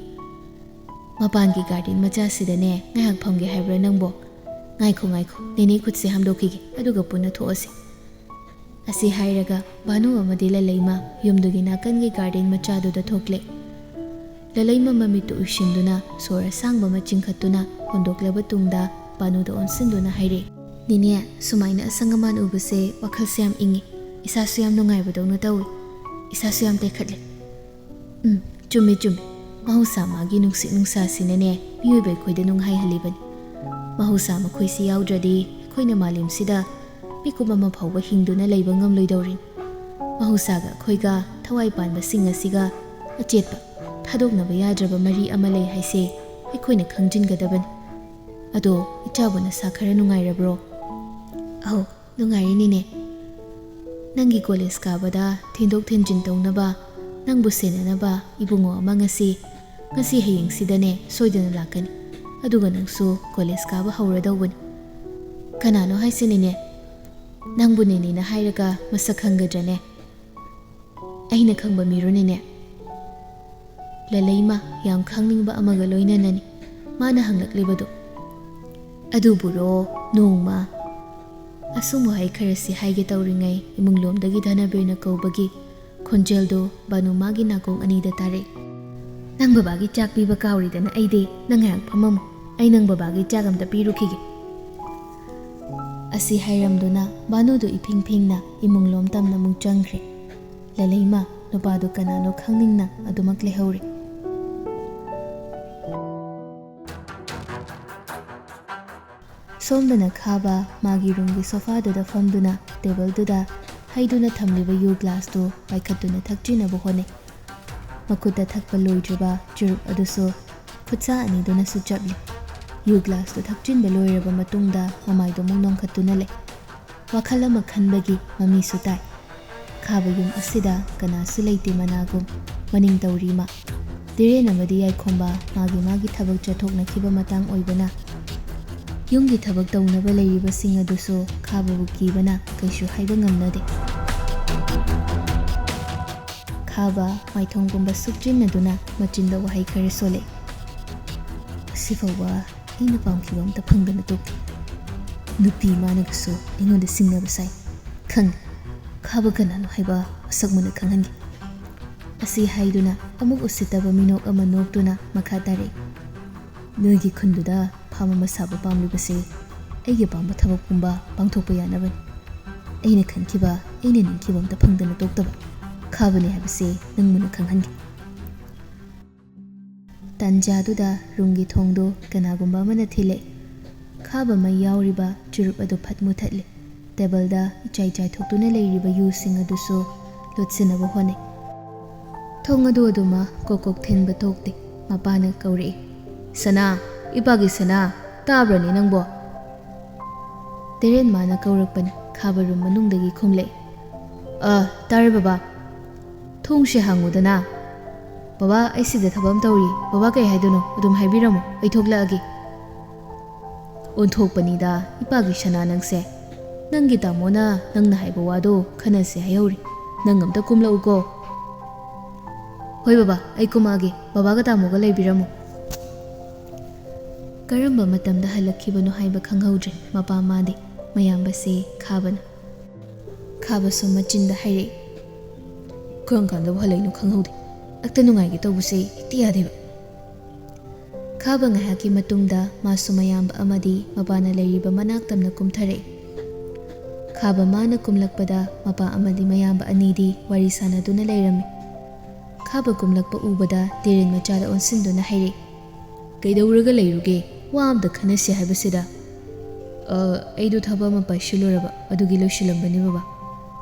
"ꯃꯄꯥꯟꯒꯤ ꯒꯥꯔꯗꯦꯟ ꯃꯆꯥꯁꯤꯗꯅꯦ ꯉꯥꯏꯍꯥꯛ ꯐꯝꯒꯦ ꯍꯥꯏꯕ꯭ꯔꯥ ꯅꯪꯕꯣ? ꯉꯥꯏꯈꯣ, ꯉꯥꯏꯈꯣ, ꯅꯦꯅꯦ ꯈꯨꯠꯁꯦ ꯍꯥꯝꯗꯣꯛꯈꯤꯒꯦ, ꯑꯗꯨꯒ ꯄꯨꯟꯅ ꯊꯣꯛꯑꯁꯤ꯫" ꯑꯁꯤ ꯍꯥꯏꯔꯒ ꯚꯥꯅꯨ ꯑꯃꯗꯤ ꯂꯂꯩꯃ ꯌꯨꯝꯗꯨꯒꯤ ꯅꯥꯀꯟꯒꯤ ꯒꯥꯔꯗꯦꯟ ꯃꯆꯥꯗꯨꯗ ꯊꯣꯛꯂꯦ꯫ ꯂꯂꯩꯃ ꯃꯃꯤꯠꯇꯨ ꯎꯏꯁꯤꯟꯗꯨꯅ ꯁꯣꯔ ꯑꯁꯥꯡꯕ ꯑꯃ ꯆꯤꯡꯈꯠꯇꯨꯅ ꯍꯣꯟꯗꯣꯛꯂꯕ ꯇꯨꯡꯗ ꯚꯥꯅꯨꯗ ꯑꯣꯟꯁꯤꯟꯗꯨꯅ ꯍꯥꯏꯔꯦ, "ꯅꯦꯅꯦ, ꯁꯨꯃꯥꯏꯅ ꯑꯁꯪ ꯑꯃꯥꯟ ꯎꯕꯁꯦ ꯋꯥꯈꯜꯁꯦ ꯌꯥꯝ ꯏꯪꯉꯤ, ꯏꯁꯥꯁꯨ ꯌꯥꯝ ꯅꯨꯡꯉꯥꯏꯕꯗꯧꯅ ꯇꯧꯏ, ꯏꯁꯥꯁꯨ ꯌꯥꯝ ꯇꯦꯛꯈꯠꯂꯦ꯫" "ꯎꯝ, ꯆꯨꯝꯃꯦ ꯆꯨꯝꯃꯦ, ꯃꯍꯧꯁꯥ ꯃꯥꯒꯤ ꯅꯨꯡꯁꯤꯠ ꯅꯨꯡꯁꯥꯁꯤꯅꯅꯦ ꯃꯤꯑꯣꯏꯕ ꯑꯩꯈꯣꯏꯗ ꯅꯨꯡꯉꯥꯏꯍꯜꯂꯤꯕꯅꯤ꯫ ꯃꯍꯧꯁꯥ ꯃꯈꯣꯏꯁꯤ ꯌꯥꯎꯗ꯭ꯔꯗꯤ ꯑꯩꯈꯣꯏꯅ ꯃꯥꯂꯦꯝꯁꯤꯗ ꯃꯤꯀꯨꯞ ꯑꯃ ꯐꯥꯎꯕ ꯍꯤꯡꯗꯨꯅ ꯂꯩꯕ ꯉꯝꯂꯣꯏꯗꯧꯔꯤꯅꯤ꯫ ꯃꯍꯧꯁꯥꯒ ꯑꯩꯈꯣꯏꯒ ꯊꯋꯥꯏ ꯄꯥꯟꯕꯁꯤꯡ ꯑꯁꯤꯒ ꯑꯆꯦꯠꯄ, ꯊꯥꯗꯣꯛꯅꯕ ꯌꯥꯗ꯭ꯔꯕ ꯃꯔꯤ ꯑꯃ ꯂꯩ ꯍꯥꯏꯁꯦ ꯑꯩꯈꯣꯏꯅ ꯈꯪꯖꯤꯟꯒꯗꯕꯅꯤ꯫ ꯑꯗꯣ, ꯏꯆꯥꯕꯨ ꯅꯁꯥ ꯈꯔ ꯅꯨꯡꯉꯥꯏꯔꯕ꯭ꯔꯣ?" "ꯑꯧ, ꯅꯨꯡꯉꯥꯏꯔꯤ ꯅꯦꯅꯦ꯫ ꯅꯪꯒꯤ ꯀꯣꯂꯦꯖ ꯀꯥꯕꯗ ꯊꯤꯟꯗꯣꯛ ꯊꯤꯟꯖꯤꯟ ꯇꯧꯅꯕ, ꯅꯪꯕꯨ ꯁꯦꯟꯅꯅꯕ ꯏꯕꯨꯡꯉꯣ ꯑꯃ ꯉꯁꯤ, ꯉꯁꯤ ꯍꯌꯦꯡꯁꯤꯗꯅꯦ ꯁꯣꯏꯗꯅ ꯂꯥꯛꯀꯅꯤ꯫ ꯑꯗꯨꯒ ꯅꯪꯁꯨ ꯀꯣꯂꯦꯖ ꯀꯥꯕ ꯍꯧꯔꯗꯧꯕꯅꯤ꯫" "ꯀꯅꯥꯅꯣ ꯍꯥꯏꯁꯦ ꯅꯦꯅꯦ? ꯅꯪꯕꯨ ꯅꯦꯅꯦꯅ ꯍꯥꯏꯔꯒ ꯃꯁꯛ ꯈꯪꯒꯗ꯭ꯔꯅꯦ?" "ꯑꯩꯅ ꯈꯪꯕ ꯃꯤꯔꯣ ꯅꯦꯅꯦ?" ꯂꯂꯩꯃ ꯌꯥꯝ ꯈꯪꯅꯤꯡꯕ ꯑꯃꯒ ꯂꯣꯏꯅꯅꯅꯤ ꯃꯥꯅ ꯍꯪꯂꯛꯂꯤꯕꯗꯨ꯫ "ꯑꯗꯨꯕꯨꯔꯣ, ꯅꯣꯡꯃ꯫" ꯑꯁꯨꯝ ꯋꯥꯍꯩ ꯈꯔꯁꯤ ꯍꯥꯏꯒꯦ ꯇꯧꯔꯤꯉꯩ ꯏꯃꯨꯡꯂꯣꯝꯗꯒꯤ ꯙꯅꯕꯤꯔꯅ ꯀꯧꯕꯒꯤ ꯈꯣꯟꯖꯦꯜꯗꯨ ꯚꯥꯅꯨ ꯃꯥꯒꯤ ꯅꯥꯀꯣꯡ ꯑꯅꯤꯗ ꯇꯥꯔꯛꯏ꯫ "ꯅꯪ ꯕꯕꯥꯒꯤ ꯆꯥꯛ ꯄꯤꯕ ꯀꯥꯎꯔꯤꯗꯅ ꯑꯩꯗꯤ꯫ ꯅꯪ ꯉꯥꯏꯍꯥꯛ ꯐꯝꯃꯝꯃꯨ, ꯑꯩ ꯅꯪ ꯕꯕꯥꯒꯤ ꯆꯥꯛ ꯑꯝꯇ ꯄꯤꯔꯨꯈꯤꯒꯦ꯫" ꯑꯁꯤ ꯍꯥꯏꯔꯝꯗꯨꯅ ꯚꯥꯅꯨꯗꯨ ꯏꯐꯤꯡ ꯐꯤꯡꯅ ꯏꯃꯨꯡꯂꯣꯝ ꯇꯝꯅ ꯑꯃꯨꯛ ꯆꯪꯈ꯭ꯔꯦ꯫ ꯂꯂꯩꯃ ꯅꯨꯄꯥꯗꯨ ꯀꯅꯥꯅꯣ ꯈꯪꯅꯤꯡꯅ ꯑꯗꯨꯃꯛ ꯂꯩꯍꯧꯔꯦ꯫ ꯁꯣꯝꯗꯅ ꯈꯥꯕ ꯃꯥꯒꯤ ꯔꯨꯝꯒꯤ ꯁꯣꯐꯥꯗꯨꯗ ꯐꯝꯗꯨꯅ ꯇꯦꯕꯜꯗꯨꯗ ꯍꯩꯗꯨꯅ ꯊꯝꯂꯤꯕ ꯌꯨ ꯒ꯭ꯂꯥꯁꯇꯨ ꯄꯥꯏꯈꯠꯇꯨꯅ ꯊꯛꯆꯤꯟꯅꯕ ꯍꯣꯠꯅꯩ꯫ ꯃꯈꯨꯠꯇ ꯊꯛꯄ ꯂꯣꯏꯗ꯭ꯔꯤꯕ ꯆꯨꯔꯨꯞ ꯑꯗꯨꯁꯨ ꯈꯨꯠꯁꯥ ꯑꯅꯤꯗꯨꯅꯁꯨ ꯆꯞꯂꯤ꯫ ꯌꯨ ꯒ꯭ꯂꯥꯁꯇꯨ ꯊꯛꯆꯤꯟꯕ ꯂꯣꯏꯔꯕ ꯃꯇꯨꯡꯗ ꯃꯃꯥꯏꯗꯨ ꯑꯃꯨꯛ ꯅꯣꯟꯈꯠꯇꯨꯅ ꯂꯩ꯫ ꯋꯥꯈꯜ ꯑꯃ ꯈꯟꯕꯒꯤ ꯃꯃꯤꯁꯨ ꯇꯥꯏ꯫ ꯈꯥꯕ ꯌꯨꯝ ꯑꯁꯤꯗ ꯀꯅꯥꯁꯨ ꯂꯩꯇꯦ ꯃꯅꯥꯒꯨꯝ꯫ ꯃꯅꯤꯡ ꯇꯧꯔꯤ ꯃꯥ꯫ ꯙꯤꯔꯦꯟ ꯑꯃꯗꯤ ꯌꯥꯏꯈꯣꯝꯕ ꯃꯥꯒꯤ ꯃꯥꯒꯤ ꯊꯕꯛ ꯆꯠꯊꯣꯛꯅꯈꯤꯕ ꯃꯇꯥꯡ ꯑꯣꯏꯕꯅ ꯌꯨꯝꯒꯤ ꯊꯕꯛ ꯇꯧꯅꯕ ꯂꯩꯔꯤꯕꯁꯤꯡ ꯑꯗꯨꯁꯨ ꯈꯥꯕꯕꯨ ꯀꯤꯕꯅ ꯀꯩꯁꯨ ꯍꯥꯏꯕ ꯉꯝꯅꯗꯦ꯫ ꯈꯥꯕ ꯃꯥꯏꯊꯣꯡꯒꯨꯝꯕ ꯁꯨꯛꯆꯤꯟꯅꯗꯨꯅ ꯃꯆꯤꯟꯗ ꯋꯥꯍꯩ ꯈꯔ ꯁꯣꯜꯂꯛꯏ꯫ "ꯑꯁꯤꯐꯥꯎꯕ ꯑꯩꯅ ꯄꯥꯝꯈꯤꯕ ꯑꯝꯇ ꯐꯪꯗꯅ ꯇꯣꯛꯈꯤ꯫ ꯅꯨꯄꯤ ꯃꯥꯅꯒꯁꯨ ꯑꯩꯉꯣꯟꯗ ꯁꯤꯡꯅꯕ ꯁꯥꯏ꯫ ꯈꯪꯉꯦ, "ꯈꯥꯕ ꯀꯅꯥꯅꯣ ꯍꯥꯏꯕ ꯃꯁꯛ ꯃꯨꯟꯅ ꯈꯪꯍꯟꯒꯦ"꯫ ꯑꯁꯤ ꯍꯥꯏꯗꯨꯅ ꯑꯃꯨꯛ ꯎꯁꯤꯠꯇꯕ ꯃꯤꯅꯣꯛ ꯑꯃ ꯅꯣꯛꯇꯨꯅ ꯃꯈꯥ ꯇꯥꯔꯛꯏ, "ꯅꯣꯏꯒꯤ ꯈꯨꯟꯗꯨꯗ ꯐꯥꯝ ꯑꯃ ꯁꯥꯕ ꯄꯥꯝꯂꯤꯕꯁꯦ ꯑꯩꯒꯤ ꯑꯄꯥꯝꯕ ꯊꯕꯛ ꯄꯨꯝꯕ ꯄꯥꯡꯊꯣꯛꯄ ꯌꯥꯅꯕꯅꯤ꯫ ꯑꯩꯅ ꯈꯟꯈꯤꯕ, ꯑꯩꯅ ꯅꯤꯡꯈꯤꯕ ꯑꯝꯇ ꯐꯪꯗꯅ ꯇꯣꯛꯇꯕ ꯈꯥꯕꯅꯤ ꯍꯥꯏꯕꯁꯦ ꯅꯪ ꯃꯨꯟꯅ ꯈꯪꯍꯟꯒꯦ"꯫ ꯇꯥꯟꯖꯥꯗꯨꯗ ꯔꯨꯝꯒꯤ ꯊꯣꯡꯗꯨ ꯀꯅꯥꯒꯨꯝꯕ ꯑꯃꯅ ꯊꯤꯜꯂꯦ꯫ ꯈꯥꯕ ꯃꯩ ꯌꯥꯎꯔꯤꯕ ꯆꯨꯔꯨꯞ ꯑꯗꯨ ꯐꯠ ꯃꯨꯊꯠꯂꯦ꯫ ꯇꯦꯕꯜꯗ ꯏꯆꯥꯏ ꯆꯥꯏꯊꯣꯛꯇꯨꯅ ꯂꯩꯔꯤꯕ ꯌꯨꯁꯤꯡ ꯑꯗꯨꯁꯨ ꯂꯣꯠꯁꯤꯟꯅꯕ ꯍꯣꯠꯅꯩ꯫ ꯊꯣꯡ ꯑꯗꯨ ꯑꯗꯨꯃꯛ ꯀꯣꯛ ꯀꯣꯛ ꯊꯤꯟꯕ ꯊꯣꯛꯇꯦ꯫ ꯃꯄꯥꯅ ꯀꯧꯔꯛꯏ, "ꯁꯅꯥ, ꯏꯄꯥꯒꯤ ꯁꯅꯥ, ꯇꯥꯕ꯭ꯔꯅꯦ ꯅꯪꯕꯣ?" ꯇꯦꯔꯦꯟ ꯃꯥꯅ ꯀꯧꯔꯛꯄꯅꯤ꯫ ꯈꯥꯕ ꯔꯨꯝ ꯃꯅꯨꯡꯗꯒꯤ ꯈꯨꯝꯂꯛꯏ, "ꯑ, ꯇꯥꯔꯦ ꯕꯕꯥ꯫ ꯊꯣꯡꯁꯦ ꯍꯥꯡꯉꯨꯗꯅ꯫ ꯕꯕꯥ, ꯑꯩ ꯁꯤꯗ ꯊꯕꯛ ꯑꯃ ꯇꯧꯔꯤ꯫ ꯕꯕꯥ ꯀꯩ ꯍꯥꯏꯗꯣꯏꯅꯣ ꯑꯗꯨꯝ ꯍꯥꯏꯕꯤꯔꯝꯃꯣ, ꯑꯩ ꯊꯣꯛꯂꯛꯑꯒꯦ"꯫ "ꯑꯣꯟꯊꯣꯛꯄꯅꯤꯗ ꯏꯄꯥꯒꯤ ꯁꯅꯥ ꯅꯪꯁꯦ꯫ ꯅꯪꯒꯤ ꯇꯥꯃꯣꯅ ꯅꯪꯅ ꯍꯥꯏꯕ ꯋꯥꯗꯣ ꯈꯟꯅꯁꯦ ꯍꯥꯏꯍꯧꯔꯤ꯫ ꯅꯪ ꯑꯝꯇ ꯀꯨꯝꯂꯛꯎꯀꯣ"꯫ "ꯍꯣꯏ ꯕꯕꯥ, ꯑꯩ ꯀꯨꯝꯃꯛꯑꯒꯦ꯫ ꯕꯕꯥꯒ ꯇꯥꯃꯣꯒ ꯂꯩꯕꯤꯔꯝꯃꯣ"꯫ ꯀꯔꯝꯕ ꯃꯇꯝꯗ ꯍꯜꯂꯛꯈꯤꯕꯅꯣ ꯍꯥꯏꯕ ꯈꯪꯍꯧꯗ꯭ꯔꯦ ꯃꯄꯥ ꯃꯥꯗꯤ꯫ ꯃꯌꯥꯝꯕꯁꯦ ꯈꯥꯕꯅ꯫ ꯈꯥꯕꯁꯨ ꯃꯆꯤꯟꯗ ꯍꯥꯏꯔꯛꯏ, "ꯀꯔꯝ ꯀꯥꯟꯗꯕꯨ ꯍꯜꯂꯛꯏꯅꯣ ꯈꯪꯍꯧꯗꯦ꯫ ꯍꯦꯛꯇ ꯅꯨꯡꯉꯥꯏꯒꯦ ꯇꯧꯕꯁꯦ ꯍꯦꯛꯇ ꯌꯥꯗꯦꯕ"꯫ ꯈꯥꯕ ꯉꯥꯏꯍꯥꯛꯀꯤ ꯃꯇꯨꯡꯗ ꯃꯥꯁꯨ ꯃꯌꯥꯝꯕ ꯑꯃꯗꯤ ꯃꯄꯥꯅ ꯂꯩꯔꯤꯕ ꯃꯅꯥꯛ ꯇꯝꯅ ꯀꯨꯝꯊꯔꯛꯏ꯫ ꯈꯥꯕ ꯃꯥꯅ ꯀꯨꯝꯂꯛꯄꯗ ꯃꯄꯥ ꯑꯃꯗꯤ ꯃꯌꯥꯝꯕ ꯑꯅꯤꯗꯤ ꯋꯥꯔꯤ ꯁꯥꯟꯅꯗꯨꯅ ꯂꯩꯔꯝꯃꯤ꯫ ꯈꯥꯕ ꯀꯨꯝꯂꯛꯄ ꯎꯕꯗ ꯇꯦꯔꯦꯟ ꯃꯆꯥꯗ ꯑꯣꯟꯁꯤꯟꯗꯨꯅ ꯍꯥꯏꯔꯛꯏ, "ꯀꯩꯗꯧꯔꯒ ꯂꯩꯔꯨꯒꯦ? ꯋꯥ ꯑꯝꯇ ꯈꯟꯅꯁꯤ ꯍꯥꯏꯕꯁꯤꯗ"꯫ "ꯑ, ꯑꯩꯗꯣ ꯊꯕꯛ ꯑꯃ ꯄꯥꯏꯁꯤꯜꯂꯨꯔꯕ, ꯑꯗꯨꯒꯤ ꯂꯣꯏꯁꯤꯜꯂꯝꯕꯅꯤ ꯕꯕꯥ"꯫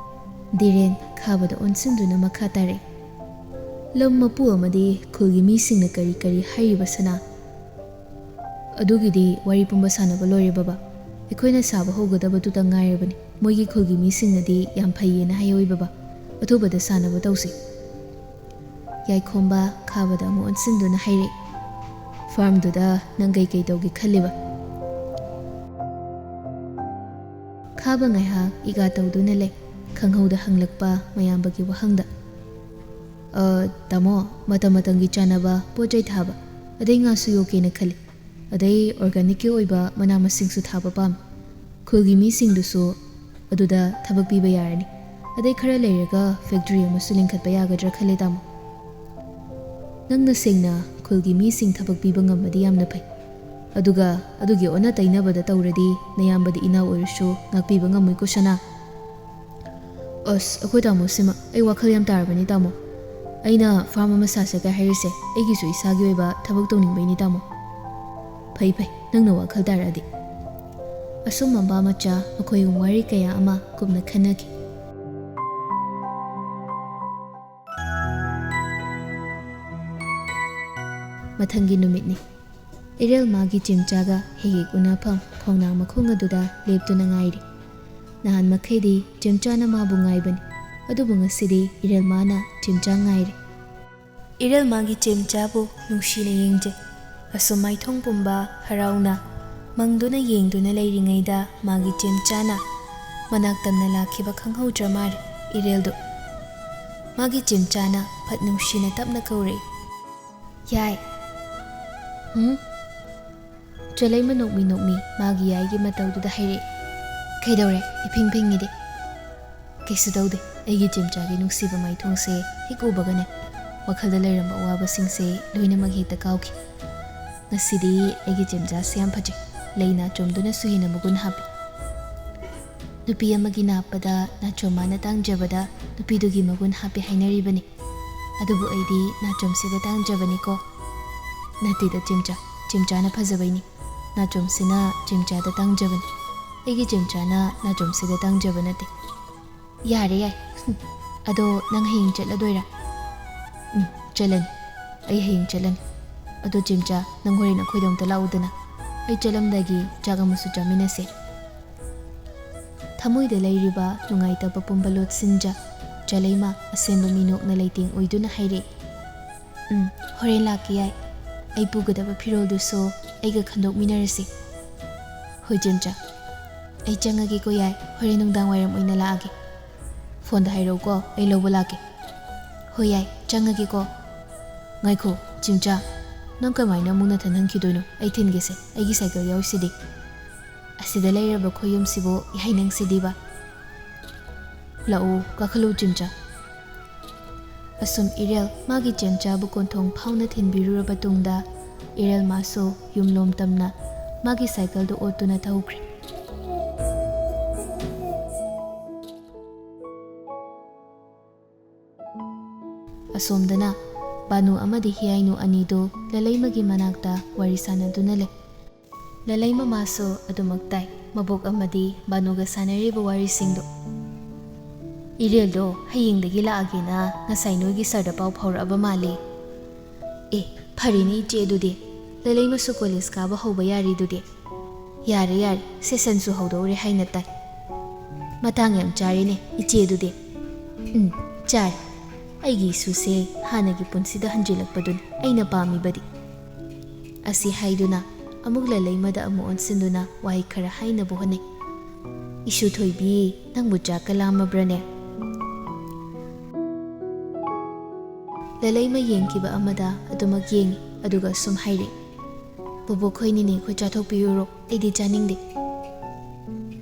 ꯗꯤꯔꯦꯟ ꯈꯥꯕꯗ ꯑꯣꯟꯁꯤꯟꯗꯨꯅ ꯃꯈꯥ ꯇꯥꯔꯛꯏ, "ꯂꯝ ꯃꯄꯨ ꯑꯃꯗꯤ ꯈꯨꯜꯒꯤ ꯃꯤꯁꯤꯡꯅ ꯀꯔꯤ ꯀꯔꯤ ꯍꯥꯏꯔꯤꯕ ꯁꯅꯥ?" "ꯑꯗꯨꯒꯤꯗꯤ ꯋꯥꯔꯤ ꯄꯨꯝꯕ ꯁꯥꯟꯅꯕ ꯂꯣꯏꯔꯦ ꯕꯕꯥ꯫ ꯑꯩꯈꯣꯏꯅ ꯁꯥꯕ ꯍꯧꯒꯗꯕꯗꯨꯇ ꯉꯥꯏꯔꯕꯅꯤ꯫ ꯃꯣꯏꯒꯤ ꯈꯨꯜꯒꯤ ꯃꯤꯁꯤꯡꯅꯗꯤ ꯌꯥꯝ ꯐꯩꯌꯦꯅ ꯍꯥꯏꯍꯧꯏ ꯕꯕꯥ꯫ ꯑꯊꯨꯕꯗ ꯁꯥꯟꯅꯕ ꯇꯧꯁꯤ"꯫ ꯌꯥꯏꯈꯣꯝꯕ ꯈꯥꯕꯗ ꯑꯃꯨꯛ ꯑꯣꯟꯁꯤꯟꯗꯨꯅ ꯍꯥꯏꯔꯛꯏ, "ꯐꯥꯔꯝꯗꯨꯗ ꯅꯪ ꯀꯩꯀꯩ ꯇꯧꯒꯦ ꯈꯜꯂꯤꯕ?" ꯈꯥꯕ ꯉꯥꯏꯍꯥꯛ ꯏꯒꯥ ꯇꯧꯗꯨꯅ ꯂꯩ꯫ ꯈꯪꯍꯧꯗ ꯍꯪꯂꯛꯄ ꯃꯌꯥꯝꯕꯒꯤ ꯋꯥꯍꯪꯗ, "ꯑ, ꯇꯥꯃꯣ, ꯃꯇꯝ ꯃꯇꯝꯒꯤ ꯆꯥꯟꯅꯕ ꯄꯣꯠ ꯆꯩ ꯊꯥꯕ, ꯑꯗꯩ ꯉꯥꯁꯨ ꯌꯣꯛꯀꯦꯅ ꯈꯜꯂꯤ꯫ ꯑꯗꯩ organicꯀꯤ ꯑꯣꯏꯕ ꯃꯅꯥ ꯃꯁꯤꯡꯁꯨ ꯊꯥꯕ ꯄꯥꯝꯃꯤ꯫ ꯈꯨꯜꯒꯤ ꯃꯤꯁꯤꯡꯗꯨꯁꯨ ꯑꯗꯨꯗ ꯊꯕꯛ ꯄꯤꯕ ꯌꯥꯔꯅꯤ"꯫ ꯑꯗꯩ ꯈꯔ ꯂꯩꯔꯒ ꯐꯦꯛꯇ꯭ꯔꯤ ꯑꯃꯁꯨ ꯂꯤꯡꯈꯠꯄ ꯌꯥꯒꯗ꯭ꯔꯥ ꯈꯜꯂꯦ, ꯇꯥꯃꯣ꯫ ꯅꯪꯅ ꯁꯦꯡꯅ ꯈꯨꯜꯒꯤ ꯃꯤꯁꯤꯡ ꯊꯕꯛ ꯄꯤꯕ ꯉꯝꯃꯗꯤ ꯌꯥꯝꯅ ꯐꯩ꯫ ꯑꯗꯨꯒ ꯑꯗꯨꯒꯤ ꯑꯣꯟꯅ ꯇꯩꯅꯕꯗ ꯇꯧꯔꯗꯤ ꯅꯌꯥꯝꯕꯗꯤ ꯏꯅꯥꯎ ꯑꯣꯏꯔꯁꯨ ꯉꯥꯛꯄꯤꯕ ꯉꯝꯃꯣꯏꯀꯣ, ꯁꯅꯥ꯫ ꯑꯁ, ꯑꯩꯈꯣꯏ ꯇꯥꯃꯣꯁꯤꯃ ꯑꯩ ꯋꯥꯈꯜ ꯌꯥꯝ ꯇꯥꯔꯕꯅꯤ, ꯇꯥꯃꯣ꯫ ꯑꯩꯅ ꯐꯥꯔꯝ ꯑꯃ ꯁꯥꯁꯦꯒ ꯍꯥꯏꯔꯤꯁꯦ ꯑꯩꯒꯤꯁꯨ ꯏꯁꯥꯒꯤ ꯑꯣꯏꯕ ꯊꯕꯛ ꯇꯧꯅꯤꯡꯕꯩꯅꯤ, ꯇꯥꯃꯣ꯫ ꯐꯩ, ꯐꯩ, ꯅꯪꯅ ꯋꯥꯈꯜ ꯇꯥꯔꯛꯑꯗꯤ꯫ ꯑꯁꯨꯝ ꯃꯄꯥ ꯃꯆꯥ ꯃꯈꯣꯏ ꯑꯍꯨꯝ ꯋꯥꯔꯤ ꯀꯌꯥ ꯑꯃ ꯀꯨꯞꯅ ꯈꯟꯅꯈꯤ꯫ ꯃꯊꯪꯒꯤ ꯅꯨꯃꯤꯠꯅꯤ꯫ ꯏꯔꯦꯜ ꯃꯥꯒꯤ ꯆꯦꯝꯆꯥꯒ ꯍꯦꯛ ꯍꯦꯛ ꯎꯅꯐꯝ ꯈꯣꯡꯅꯥꯡ ꯃꯈꯣꯡ ꯑꯗꯨꯗ ꯂꯦꯞꯇꯨꯅ ꯉꯥꯏꯔꯤ꯫ ꯅꯍꯥꯟ ꯃꯈꯩꯗꯤ ꯆꯦꯝꯆꯥꯅ ꯃꯥꯕꯨ ꯉꯥꯏꯕꯅꯤ, ꯑꯗꯨꯕꯨ ꯉꯁꯤꯗꯤ ꯏꯔꯦꯜ ꯃꯥꯅ ꯆꯦꯝꯆꯥ ꯉꯥꯏꯔꯤ꯫ ꯏꯔꯦꯜ ꯃꯥꯒꯤ ꯆꯦꯝꯆꯥꯕꯨ ꯅꯨꯡꯁꯤꯅ ꯌꯦꯡꯖꯩ꯫ ꯑꯁꯨꯝ ꯃꯥꯏꯊꯣꯡ ꯄꯨꯝꯕ ꯍꯔꯥꯎꯅ ꯃꯪꯗꯨꯅ ꯌꯦꯡꯗꯨꯅ ꯂꯩꯔꯤꯉꯩꯗ ꯃꯥꯒꯤ ꯆꯦꯝꯆꯥꯅ ꯃꯅꯥꯛ ꯇꯝꯅ ꯂꯥꯛꯈꯤꯕ ꯈꯪꯍꯧꯗ꯭ꯔ ꯃꯥꯜꯂꯦ ꯏꯔꯦꯜꯗꯨ꯫ ꯃꯥꯒꯤ ꯆꯦꯝꯆꯥꯅ ꯐꯠ ꯅꯨꯡꯁꯤꯅ ꯇꯞꯅ ꯀꯧꯔꯛꯏ꯫ "ꯌꯥꯏ꯫ ꯎꯝ?" ꯆꯦꯂꯩꯃ ꯅꯣꯛꯃꯤ ꯅꯣꯛꯃꯤ ꯃꯥꯒꯤ ꯌꯥꯏꯒꯤ ꯃꯇꯧꯗꯨꯗ ꯍꯥꯏꯔꯛꯏ꯫ "ꯀꯩꯗꯧꯔꯦ? ꯏꯐꯤꯡ ꯐꯤꯡꯉꯤꯗꯤ?" "ꯀꯩꯁꯨ ꯇꯧꯗꯦ꯫ ꯑꯩꯒꯤ ꯆꯦꯝꯆꯥꯒꯤ ꯅꯨꯡꯁꯤꯕ ꯃꯥꯏꯊꯣꯡꯁꯦ ꯍꯦꯛ ꯎꯕꯒꯅꯦ, ꯋꯥꯈꯜꯗ ꯂꯩꯔꯝꯕ ꯑꯋꯥꯕꯁꯤꯡꯁꯦ ꯂꯣꯏꯅꯃꯛ ꯍꯦꯛꯇ ꯀꯥꯎꯈꯤ꯫ ꯉꯁꯤꯗꯤ ꯑꯩꯒꯤ ꯆꯦꯝꯆꯥꯁꯦ ꯌꯥꯝ ꯐꯖꯩ꯫ ꯂꯩ ꯅꯥꯆꯣꯝꯗꯨꯅꯁꯨ ꯍꯦꯟꯅ ꯃꯒꯨꯟ ꯍꯥꯞꯄꯤ꯫ ꯅꯨꯄꯤ ꯑꯃꯒꯤ ꯅꯥꯞꯄꯗ ꯅꯥꯆꯣꯝ ꯃꯥꯅ ꯇꯥꯡꯖꯕꯗ ꯅꯨꯄꯤꯗꯨꯒꯤ ꯃꯒꯨꯟ ꯍꯥꯞꯄꯤ ꯍꯥꯏꯅꯔꯤꯕꯅꯤ꯫ ꯑꯗꯨꯕꯨ ꯑꯩꯗꯤ ꯅꯥꯆꯣꯝꯁꯤꯗ ꯇꯥꯡꯖꯕꯅꯤꯀꯣ꯫ ꯅꯠꯇꯦꯗ ꯆꯦꯝꯆꯥ, ꯆꯦꯝꯆꯥꯅ ꯐꯖꯕꯩꯅꯤ꯫ ꯅꯥꯆꯣꯝꯁꯤꯅ ꯆꯦꯝꯆꯥꯗ ꯇꯥꯡꯖꯕꯅꯤ꯫ ꯑꯩꯒꯤ ꯆꯦꯝꯆꯥꯅ ꯅꯥꯆꯣꯝꯁꯤꯗ ꯇꯥꯡꯖꯕ ꯅꯠꯇꯦ꯫ ꯌꯥꯔꯦ, ꯌꯥꯏ꯫ ꯍꯨꯝ, ꯑꯗꯣ ꯅꯪ ꯍꯌꯦꯡ ꯆꯠꯂꯗꯣꯏꯔꯥ?" "ꯎꯝ, ꯆꯠꯂꯅꯤ꯫ ꯑꯩ ꯍꯌꯦꯡ ꯆꯠꯂꯅꯤ꯫ ꯑꯗꯣ ꯆꯦꯝꯆꯥ, ꯅꯪ ꯍꯣꯔꯦꯟ ꯑꯩꯈꯣꯏꯗ ꯑꯝꯇ ꯂꯥꯛꯎꯗꯅ꯫ ꯑꯩ ꯆꯠꯂꯝꯗꯥꯏꯒꯤ ꯆꯥꯛ ꯑꯃꯁꯨ ꯆꯥꯃꯤꯟꯅꯁꯦ꯫" ꯊꯃꯣꯏꯗ ꯂꯩꯔꯤꯕ ꯅꯨꯡꯉꯥꯏꯇꯕ ꯄꯨꯝꯕ ꯂꯣꯠꯁꯤꯟꯖ, ꯆꯂꯩꯃ ꯑꯁꯦꯡꯕ ꯃꯤꯅꯣꯛꯅ ꯂꯩꯇꯦꯡ ꯑꯣꯏꯗꯨꯅ ꯍꯥꯏꯔꯛꯏ꯫ "ꯎꯝ, ꯍꯣꯔꯦꯟ ꯂꯥꯛꯀꯦ ꯌꯥꯏ꯫ ꯑꯩ ꯄꯨꯒꯗꯕ ꯐꯤꯔꯣꯜꯗꯨꯁꯨ ꯑꯩꯒ ꯈꯟꯗꯣꯛꯃꯤꯟꯅꯔꯁꯤ꯫" "ꯍꯣꯏ ꯆꯦꯝꯆꯥ꯫ ꯑꯩ ꯆꯪꯉꯒꯦꯀꯣ ꯌꯥꯏ, ꯍꯣꯔꯦꯟ ꯅꯨꯡꯗꯥꯡ ꯋꯥꯏꯔꯝ ꯑꯣꯏꯅ ꯂꯥꯛꯑꯒꯦ꯫ ꯐꯣꯟꯗ ꯍꯥꯏꯔꯛꯎꯀꯣ, ꯑꯩ ꯂꯧꯕ ꯂꯥꯛꯀꯦ꯫" "ꯍꯣꯏ ꯌꯥꯏ, ꯆꯪꯉꯒꯦꯀꯣ꯫" "ꯉꯥꯏꯈꯣ ꯆꯦꯝꯆꯥ, ꯅꯪ ꯀꯃꯥꯏꯅ ꯑꯃꯨꯛ ꯅꯊꯟ ꯍꯟꯈꯤꯗꯣꯏꯅꯣ? ꯑꯩ ꯊꯤꯟꯒꯦꯁꯦ, ꯑꯩꯒꯤ ꯁꯥꯏꯀꯜ ꯌꯥꯎꯔꯤꯁꯤꯗꯤ꯫" "ꯑꯁꯤꯗ ꯂꯩꯔꯕ ꯈꯣꯏꯌꯨꯝꯁꯤꯕꯨ ꯌꯥꯏ ꯅꯪꯁꯤꯗꯤꯕ?" ꯂꯥꯛꯎ, ꯀꯥꯈꯠꯂꯨ ꯆꯦꯝꯆꯥ꯫ ꯑꯁꯨꯝ ꯏꯔꯦꯜ ꯃꯥꯒꯤ ꯆꯦꯝꯆꯥꯕꯨ ꯀꯣꯟꯊꯣꯡ ꯐꯥꯎꯅ ꯊꯤꯟꯕꯤꯔꯨꯔꯕ ꯇꯨꯡꯗ, ꯏꯔꯦꯜ ꯃꯥꯁꯨ ꯌꯨꯝꯂꯣꯝ ꯇꯝꯅ ꯃꯥꯒꯤ ꯁꯥꯏꯀꯜꯗꯨ ꯑꯣꯠꯇꯨꯅ ꯊꯧꯈ꯭ꯔꯦ꯫ ꯑꯁꯣꯝꯗꯅ ꯕꯥꯅꯨ ꯑꯃꯗꯤ ꯍꯤꯌꯥꯏꯅꯨ ꯑꯅꯤꯗꯨ ꯂꯂꯩꯃꯒꯤ ꯃꯅꯥꯛꯇ ꯋꯥꯔꯤ ꯁꯥꯟꯅꯗꯨꯅ ꯂꯩ꯫ ꯂꯂꯩꯃ ꯃꯥꯁꯨ ꯑꯗꯨꯃꯛ ꯇꯥꯏ, ꯃꯕꯣꯛ ꯑꯃꯗꯤ ꯕꯥꯅꯨꯒ ꯁꯥꯟꯅꯔꯤꯕ ꯋꯥꯔꯤꯁꯤꯡꯗꯨ꯫ "ꯏꯔꯦꯜꯗꯣ ꯍꯌꯦꯡꯗꯒꯤ ꯂꯥꯛꯑꯒꯦꯅ ꯉꯁꯥꯏ ꯅꯣꯏꯒꯤ ꯁꯥꯔꯗ ꯄꯥꯎ ꯐꯥꯎꯔꯛꯑꯕ ꯃꯥꯜꯂꯤ꯫" "ꯑꯦ, ꯐꯔꯦꯅꯦ ꯏꯆꯦ, ꯑꯗꯨꯗꯤ ꯂꯂꯩꯃꯁꯨ ꯀꯣꯂꯦꯖ ꯀꯥꯕ ꯍꯧꯕ ꯌꯥꯔꯦ ꯑꯗꯨꯗꯤ꯫" "ꯌꯥꯔꯦ, ꯌꯥꯔꯦ, ꯁꯦꯁꯟꯁꯨ ꯍꯧꯗꯧꯔꯦ ꯍꯥꯏꯅ ꯇꯥꯏ꯫ ꯃꯇꯥꯡ ꯌꯥꯝ ꯆꯥꯔꯦꯅꯦ ꯏꯆꯦ ꯑꯗꯨꯗꯤ꯫" "ꯎꯝ, ꯆꯥꯔꯦ꯫ ꯑꯩꯒꯤ ꯏꯁꯨꯁꯦ ꯍꯥꯟꯅꯒꯤ ꯄꯨꯟꯁꯤꯗ ꯍꯟꯖꯤꯜꯂꯛꯄꯗꯨꯅꯤ ꯑꯩꯅ ꯄꯥꯝꯃꯤꯕꯗꯤ꯫" ꯑꯁꯤ ꯍꯥꯏꯗꯨꯅ ꯑꯃꯨꯛ ꯂꯂꯩꯃꯗ ꯑꯃꯨꯛ ꯑꯣꯟꯁꯤꯟꯗꯨꯅ ꯋꯥꯍꯩ ꯈꯔ ꯍꯥꯏꯅꯕ ꯍꯣꯠꯅꯩ꯫ "ꯏꯁꯨ ꯊꯣꯏꯕꯤ, ꯅꯪꯕꯨ ꯆꯥꯛꯀ ꯂꯥꯝꯃꯕ꯭ꯔꯅꯦ?" ꯂꯂꯩꯃ ꯌꯦꯡꯈꯤꯕ ꯑꯃꯗ ꯑꯗꯨꯃꯛ ꯌꯦꯡꯉꯤ, ꯑꯗꯨꯒ ꯑꯁꯨꯝ ꯍꯥꯏꯔꯛꯏ, "ꯕꯣꯕꯣꯛ ꯈꯣꯏ, ꯅꯦꯅꯦ ꯈꯣꯏ ꯆꯥꯊꯣꯛꯄꯤꯔꯨꯔꯣ, ꯑꯩꯗꯤ ꯆꯥꯅꯤꯡꯗꯦ꯫"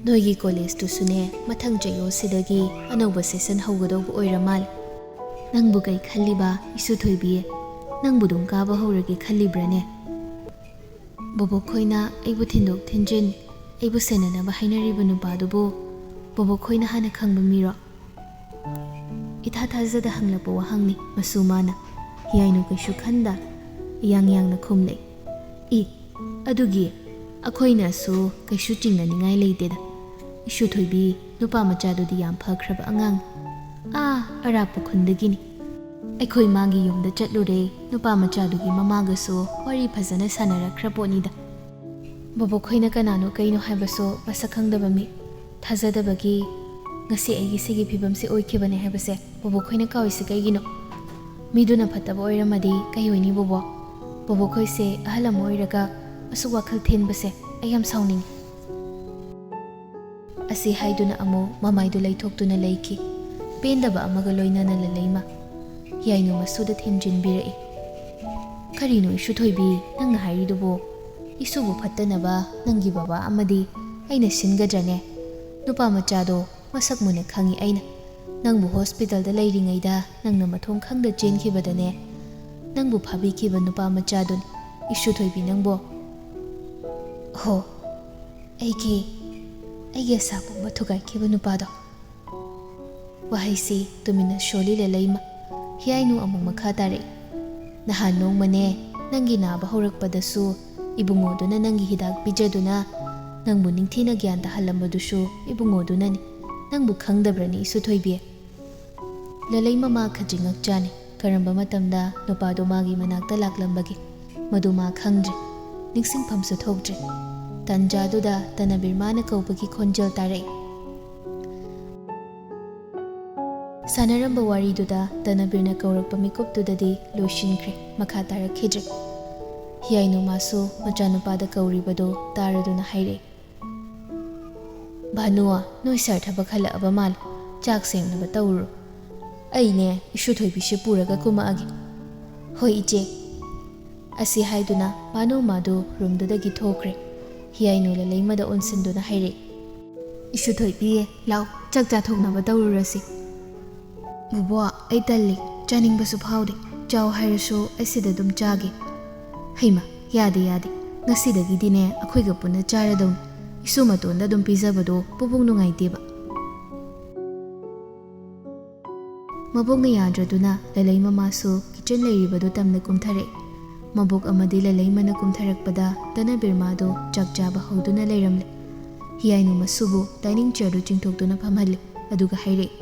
"ꯅꯣꯏꯒꯤ ꯀꯣꯂꯦꯖꯇꯨꯁꯨꯅꯦ, ꯃꯊꯪ ꯆꯌꯣꯜꯁꯤꯗꯒꯤ ꯑꯅꯧꯕ ꯁꯦꯁꯟ ꯍꯧꯒꯗꯧꯕ ꯑꯣꯏꯔ ꯃꯥꯜꯂꯦ꯫ ꯅꯪꯕꯨ ꯀꯩ ꯈꯜꯂꯤꯕ, ꯏꯁꯨ ꯊꯣꯏꯕꯤ? ꯅꯪꯕꯨ ꯑꯗꯨꯝ ꯀꯥꯕ ꯍꯧꯔꯒꯦ ꯈꯜꯂꯤꯕ꯭ꯔꯥꯅꯦ?" "ꯕꯣꯕꯣꯛ ꯈꯣꯏꯅ ꯑꯩꯕꯨ ꯊꯤꯟꯗꯣꯛ ꯊꯤꯟꯖꯤꯟ, ꯑꯩꯕꯨ ꯁꯦꯟꯅꯅꯕ ꯍꯥꯏꯅꯔꯤꯕ ꯅꯨꯄꯥꯗꯨꯕꯨ ꯕꯣꯕꯣꯛ ꯈꯣꯏꯅ ꯍꯥꯟꯅ ꯈꯪꯕ ꯃꯤꯔꯣ?" ꯏꯊꯥ ꯊꯥꯖꯗ ꯍꯪꯂꯛꯄ ꯋꯥꯍꯪꯅꯤ ꯃꯁꯨ ꯃꯥꯅ꯫ ꯍꯤꯌꯥꯏꯅꯨ ꯀꯩꯁꯨ ꯈꯟꯗ ꯏꯌꯥꯡ ꯌꯥꯡꯅ ꯈꯨꯝꯂꯦ꯫ "ꯏ, ꯑꯗꯨꯒꯤ ꯑꯩꯈꯣꯏꯅꯁꯨ ꯀꯩꯁꯨ ꯆꯤꯡꯅꯅꯤꯡꯉꯥꯏ ꯂꯩꯇꯦꯗ꯫ ꯏꯁꯨ ꯊꯣꯏꯕꯤ, ꯅꯨꯄꯥ ꯃꯆꯥꯗꯨꯗꯤ ꯌꯥꯝ ꯐꯈ꯭ꯔꯕ ꯑꯉꯥꯡ꯫ ꯑꯥ, ꯑꯔꯥꯞꯄ ꯈꯨꯟꯗꯒꯤꯅꯤ꯫ ꯑꯩꯈꯣꯏ ꯃꯥꯒꯤ ꯌꯨꯝꯗ ꯆꯠꯂꯨꯔꯦ, ꯅꯨꯄꯥ ꯃꯆꯥꯗꯨꯒꯤ ꯃꯃꯥꯒꯁꯨ ꯋꯥꯔꯤ ꯐꯖꯅ ꯁꯥꯟꯅꯔꯛꯈ꯭ꯔ ꯄꯣꯠꯅꯤꯗ꯫ ꯕꯣꯕꯣꯛ ꯈꯣꯏꯅ ꯀꯅꯥꯅꯣ ꯀꯩꯅꯣ ꯍꯥꯏꯕꯁꯨ ꯃꯁꯛ ꯈꯪꯗꯕ ꯃꯤ꯫ ꯊꯥꯖꯗꯕꯒꯤ ꯉꯁꯤ ꯑꯩꯒꯤ ꯁꯤꯒꯤ ꯐꯤꯕꯝꯁꯤ ꯑꯣꯏꯈꯤꯕꯅꯦ ꯍꯥꯏꯕꯁꯦ ꯕꯣꯕꯣꯛ ꯈꯣꯏꯅ ꯀꯥꯎꯏꯁꯦ ꯀꯩꯒꯤꯅꯣ? ꯃꯤꯗꯨꯅ ꯐꯠꯇꯕ ꯑꯣꯏꯔꯝꯃꯗꯤ ꯀꯩ ꯑꯣꯏꯅꯤ ꯕꯣꯕꯣꯛ? ꯕꯣꯕꯣꯛ ꯈꯣꯏꯁꯦ ꯑꯍꯜ ꯑꯃ ꯑꯣꯏꯔꯒ ꯑꯁꯨꯛ ꯋꯥꯈꯜ ꯊꯤꯟꯕꯁꯦ ꯑꯩ ꯌꯥꯝ ꯁꯥꯎꯅꯤꯡꯉꯤ꯫" ꯑꯁꯤ ꯍꯥꯏꯗꯨꯅ ꯑꯃꯨꯛ ꯃꯃꯥꯏꯗꯨ ꯂꯩꯊꯣꯛꯇꯨꯅ ꯂꯩꯈꯤ꯫ ꯄꯦꯟꯗꯕ ꯑꯃꯒ ꯂꯣꯏꯅꯅ ꯂꯂꯩꯃ ꯌꯥꯏꯅꯨ ꯃꯁꯨꯗ ꯊꯦꯝꯖꯤꯟꯕꯤꯔꯛꯏ꯫ "ꯀꯔꯤꯅꯣ ꯏꯁꯨ ꯊꯣꯏꯕꯤ ꯅꯪꯅ ꯍꯥꯏꯔꯤꯗꯨꯕꯨ? ꯏꯁꯨꯕꯨ ꯐꯠꯇꯅꯕ ꯅꯪꯒꯤ ꯕꯕꯥ ꯑꯃꯗꯤ ꯑꯩꯅ ꯁꯤꯟꯒꯗ꯭ꯔꯅꯦ? ꯅꯨꯄꯥ ꯃꯆꯥꯗꯣ ꯃꯁꯛ ꯃꯨꯟꯅ ꯈꯪꯏ ꯑꯩꯅ꯫ ꯅꯪꯕꯨ ꯍꯣꯁꯄꯤꯇꯥꯜꯗ ꯂꯩꯔꯤꯉꯩꯗ ꯅꯪꯅ ꯃꯊꯣꯡ ꯈꯪꯗ ꯆꯦꯟꯈꯤꯕꯗꯅꯦ, ꯅꯪꯕꯨ ꯐꯥꯕꯤꯈꯤꯕ ꯅꯨꯄꯥ ꯃꯆꯥꯗꯨꯅꯤ, ꯏꯁꯨꯊꯣꯏꯕꯤ ꯅꯪꯕꯣ꯫ ꯍꯣ, ꯑꯩꯒꯤ, ꯑꯩꯒꯤ ꯑꯁꯥ ꯄꯨꯝꯕ ꯊꯨꯒꯥꯏꯈꯤꯕ ꯅꯨꯄꯥꯗꯣ꯫ ꯋꯥꯍꯩꯁꯤ ꯇꯨꯃꯤꯟꯅ ꯁꯣꯜꯂꯤ ꯂꯦꯂꯩꯃ꯫ ꯍꯤꯌꯥꯏꯅꯨ ꯑꯃꯨꯛ ꯃꯈꯥ ꯇꯥꯔꯛꯏ꯫ ꯅꯍꯥꯟ ꯅꯣꯡꯃꯅꯦ, ꯅꯪꯒꯤ ꯅꯥꯕ ꯍꯧꯔꯛꯄꯗꯁꯨ ꯏꯕꯨꯡꯉꯣꯗꯨꯅ ꯅꯪꯒꯤ ꯍꯤꯗꯥꯛ ꯄꯤꯖꯗꯨꯅ ꯅꯪꯕꯨ ꯅꯤꯡꯊꯤꯅ ꯒ꯭ꯌꯥꯟ ꯇꯥꯍꯜꯂꯝꯕꯗꯨꯁꯨ ꯏꯕꯨꯡꯉꯣꯗꯨꯅꯅꯤ꯫ ꯅꯪꯕꯨ ꯈꯪꯗꯕ꯭ꯔꯅꯤ, ꯏꯁꯨꯊꯣꯏꯕꯤ? ꯂꯦꯂꯩꯃ ꯃꯥ ꯈꯖꯤꯛ ꯉꯛꯆꯥꯅꯤ꯫ ꯀꯔꯝꯕ ꯃꯇꯝꯗ ꯅꯨꯄꯥꯗꯨ ꯃꯥꯒꯤ ꯃꯅꯥꯛꯇ ꯂꯥꯛꯂꯝꯕꯒꯦ? ꯃꯗꯨ ꯃꯥ ꯈꯪꯗ꯭ꯔꯦ꯫ ꯅꯤꯡꯁꯤꯡꯐꯝꯁꯨ ꯊꯣꯛꯇ꯭ꯔꯦ꯫ ꯇꯟꯖꯥꯗꯨꯗ ꯇꯅꯕꯤꯔ ꯃꯥꯅ ꯀꯧꯕꯒꯤ ꯈꯣꯟꯖꯦꯜ ꯇꯥꯔꯛꯏ꯫ ꯁꯥꯟꯅꯔꯝꯕ ꯋꯥꯔꯤꯗꯨꯗ ꯇꯅꯕꯤꯔꯅ ꯀꯧꯔꯛꯄ ꯃꯤꯀꯨꯞꯇꯨꯗꯗꯤ ꯂꯣꯏꯁꯤꯟꯈ꯭ꯔꯦ, ꯃꯈꯥ ꯇꯥꯔꯛꯈꯤꯗ꯭ꯔꯦ꯫ ꯍꯤꯌꯥꯏꯅꯨ ꯃꯥꯁꯨ ꯃꯆꯥꯅꯨꯄꯥꯗ ꯀꯧꯔꯤꯕꯗꯨ ꯇꯥꯔꯗꯨꯅ ꯍꯥꯏꯔꯛꯏ, "ꯚꯥꯅꯨ, ꯅꯣꯏ ꯁꯥꯔ ꯊꯕꯛ ꯍꯜꯂꯛꯑꯕ ꯃꯥꯜꯂꯦ, ꯆꯥꯛ ꯁꯦꯝꯅꯕ ꯇꯧꯔꯨꯔꯣ꯫ ꯑꯩꯅꯦ ꯏꯁꯨꯊꯣꯏꯕꯤꯁꯤ ꯄꯨꯔꯒ ꯀꯨꯝꯃꯛꯑꯒꯦ꯫" "ꯍꯣꯏ ꯏꯆꯦ꯫" ꯑꯁꯤ ꯍꯥꯏꯗꯨꯅ ꯚꯥꯅꯨ ꯃꯥꯗꯨ ꯔꯨꯝꯗꯨꯗꯒꯤ ꯊꯣꯛꯈ꯭ꯔꯦ꯫ ꯍꯤꯌꯥꯏꯅꯨ ꯂꯦꯂꯩꯃꯗ ꯑꯣꯟꯁꯤꯟꯗꯨꯅ ꯍꯥꯏꯔꯛꯏ, "ꯏꯁꯨꯊꯣꯏꯕꯤ, ꯂꯥꯎ, ꯆꯥꯛ ꯆꯥꯊꯣꯛꯅꯕ ꯇꯧꯔꯨꯔꯁꯤ꯫" "ꯕꯣꯕꯣ, ꯑꯩ ꯇꯜꯂꯤ, ꯆꯥꯅꯤꯡꯕꯁꯨ ꯐꯥꯎꯗꯦ꯫ ꯆꯥꯎ ꯍꯥꯏꯔꯁꯨ ꯑꯩ ꯁꯤꯗ ꯑꯗꯨꯝ ꯆꯥꯒꯦ꯫" "ꯍꯩꯃ, ꯌꯥꯗꯦ, ꯌꯥꯗꯦ꯫ ꯉꯁꯤꯗꯒꯤꯗꯤꯅꯦ ꯑꯩꯈꯣꯏꯒ ꯄꯨꯟꯅ ꯆꯥꯔꯗꯧꯅꯤ꯫ ꯏꯁꯨ ꯃꯇꯣꯟꯗ ꯑꯗꯨꯝ ꯄꯤꯖꯕꯗꯣ ꯄꯨꯕꯨꯛ ꯅꯨꯡꯉꯥꯏꯇꯦꯕ꯫" ꯃꯕꯣꯛꯅ ꯌꯥꯗ꯭ꯔꯗꯨꯅ ꯂꯦꯂꯩꯃ ꯃꯥꯁꯨ ꯀꯤꯠꯆꯟ ꯂꯩꯔꯤꯕꯗꯨ ꯇꯝꯅ ꯀꯨꯝꯊꯔꯛꯏ꯫ ꯃꯕꯣꯛ ꯑꯃꯗꯤ ꯂꯦꯂꯩꯃꯅ ꯀꯨꯝꯊꯔꯛꯄꯗ ꯇꯅꯕꯤꯔ ꯃꯥꯗꯨ ꯆꯥꯛ ꯆꯥꯕ ꯍꯧꯗꯨꯅ ꯂꯩꯔꯝꯂꯦ꯫ ꯍꯤꯌꯥꯏꯅꯨ ꯃꯁꯨꯕꯨ ꯗꯥꯏꯅꯤꯡ ꯆꯤꯌꯔꯗꯨ ꯆꯤꯡꯊꯣꯛꯇꯨꯅ ꯐꯝꯍꯜꯂꯤ꯫ ꯑꯗꯨꯒ ꯍꯥꯏꯔꯛꯏ,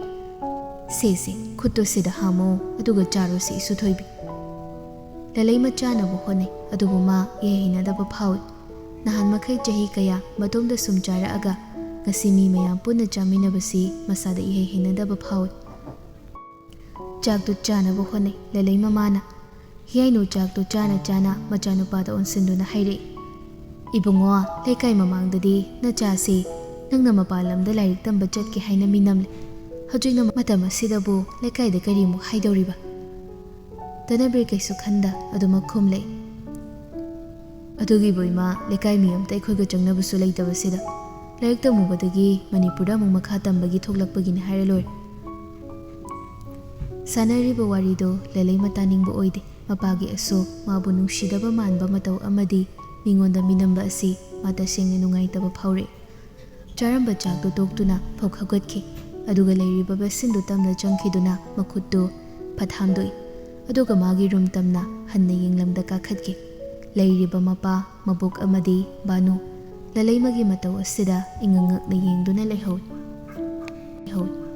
"ꯁꯦ, ꯁꯦ, ꯈꯨꯠꯇꯣ ꯁꯤꯗ ꯍꯥꯝꯃꯣ, ꯑꯗꯨꯒ ꯆꯥꯔꯣꯁꯤ ꯏꯁꯨ ꯊꯣꯏꯕꯤ꯫" ꯂꯦꯂꯩꯃ ꯆꯥꯅꯕ ꯍꯣꯠꯅꯩ, ꯑꯗꯨꯕꯨ ꯃꯥ ꯏꯍꯩ ꯍꯩꯅꯗꯕ ꯐꯥꯎꯏ꯫ ꯅꯍꯥꯟ ꯃꯈꯩ ꯆꯍꯤ ꯀꯌꯥ ꯃꯇꯣꯝꯗ ꯁꯨꯝ ꯆꯥꯔꯛꯑꯒ ꯉꯁꯤ ꯃꯤ ꯃꯌꯥꯝ ꯄꯨꯟꯅ ꯆꯥꯃꯤꯟꯅꯕꯁꯤ ꯃꯁꯥꯗ ꯏꯍꯩ ꯍꯩꯅꯗꯕ ꯐꯥꯎꯏ꯫ ꯆꯥꯛꯇꯨ ꯆꯥꯅꯕ ꯍꯣꯠꯅꯩ ꯂꯦꯂꯩ ꯃꯃꯥꯅ꯫ ꯍꯤꯌꯥꯏꯅꯨ ꯆꯥꯛꯇꯨ ꯆꯥꯅ ꯆꯥꯅ ꯃꯆꯥꯅꯨꯄꯥꯗ ꯑꯣꯟꯁꯤꯟꯗꯨꯅ ꯍꯥꯏꯔꯛꯏ, "ꯏꯕꯨꯡꯉꯣ, ꯂꯩꯀꯥꯏ ꯃꯃꯥꯡꯗꯗꯤ ꯅꯆꯥꯁꯤ ꯅꯪꯅ ꯃꯄꯥꯟ ꯂꯝꯗ ꯂꯥꯏꯔꯤꯛ ꯇꯝꯕ ꯆꯠꯀꯦ ꯍꯥꯏꯅ ꯃꯤꯅꯝꯂꯦ꯫ ꯍꯧꯖꯤꯛꯅ ꯃꯇꯝ ꯑꯁꯤꯗꯕꯨ ꯂꯩꯀꯥꯏꯗ ꯀꯔꯤꯃꯨꯛ ꯍꯥꯏꯗꯧꯔꯤꯕ?" ꯇꯅꯕꯤꯔ ꯀꯩꯁꯨ ꯈꯟꯗ ꯑꯗꯨꯃꯛ ꯈꯨꯝꯂꯛꯏ, "ꯑꯗꯨꯒꯤꯕꯨ ꯏꯃꯥ, ꯂꯩꯀꯥꯏ ꯃꯤ ꯑꯝꯇ ꯑꯩꯈꯣꯏꯒ ꯆꯪꯅꯕꯁꯨ ꯂꯩꯇꯕꯁꯤꯗ꯫ ꯂꯥꯏꯔꯤꯛ ꯇꯝꯃꯨꯕꯗꯒꯤ ꯃꯅꯤꯄꯨꯔꯗ ꯑꯃꯨꯛ ꯃꯈꯥ ꯇꯝꯕꯒꯤ ꯊꯣꯛꯂꯛꯄꯒꯤꯅꯤ ꯍꯥꯏꯔ ꯂꯣꯏꯔꯦ꯫ ꯁꯥꯟꯅꯔꯤꯕ ꯋꯥꯔꯤꯗꯣ ꯂꯂꯩꯃ ꯇꯥꯅꯤꯡꯕ ꯑꯣꯏꯗꯦ꯫ ꯃꯄꯥꯒꯤ ꯑꯁꯣꯛ, ꯃꯥꯕꯨ ꯅꯨꯡꯁꯤꯗꯕ ꯃꯥꯟꯕ ꯃꯇꯧ ꯑꯃꯗꯤ ꯃꯤꯉꯣꯟꯗ ꯃꯤꯅꯝꯕ ꯑꯁꯤ ꯃꯥ ꯇꯁꯦꯡꯅ ꯅꯨꯡꯉꯥꯏꯇꯕ ꯐꯥꯎꯔꯛꯏ꯫ ꯆꯥꯔꯝꯕ ꯆꯥꯛꯇꯨ ꯇꯣꯛꯇꯨꯅ ꯐꯧ ꯈꯥꯎꯒꯠꯈꯤ꯫ ꯑꯗꯨꯒ ꯂꯩꯔꯤꯕ ꯕꯁꯁꯤꯟꯗꯨ ꯇꯝꯅ ꯆꯪꯈꯤꯗꯨꯅ ꯃꯈꯨꯠꯇꯨ ꯐꯠ ꯍꯥꯝꯗꯣꯛꯏ꯫ ꯑꯗꯨꯒ ꯃꯥꯒꯤ ꯔꯨꯝ ꯇꯝꯅ ꯍꯟꯅ ꯌꯦꯡꯂꯝꯗ ꯀꯥꯈꯠꯈꯤ꯫ ꯂꯩꯔꯤꯕ ꯃꯄꯥ, ꯃꯕꯣꯛ ꯑꯃꯗꯤ ꯕꯥꯅꯨ ꯂꯂꯩꯃꯒꯤ ꯃꯇꯧ ꯑꯁꯤꯗ ꯏꯉꯛ ꯉꯛꯅ ꯌꯦꯡꯗꯨꯅ ꯂꯩꯍꯧꯏ꯫ ꯂꯩꯍꯧꯏ꯫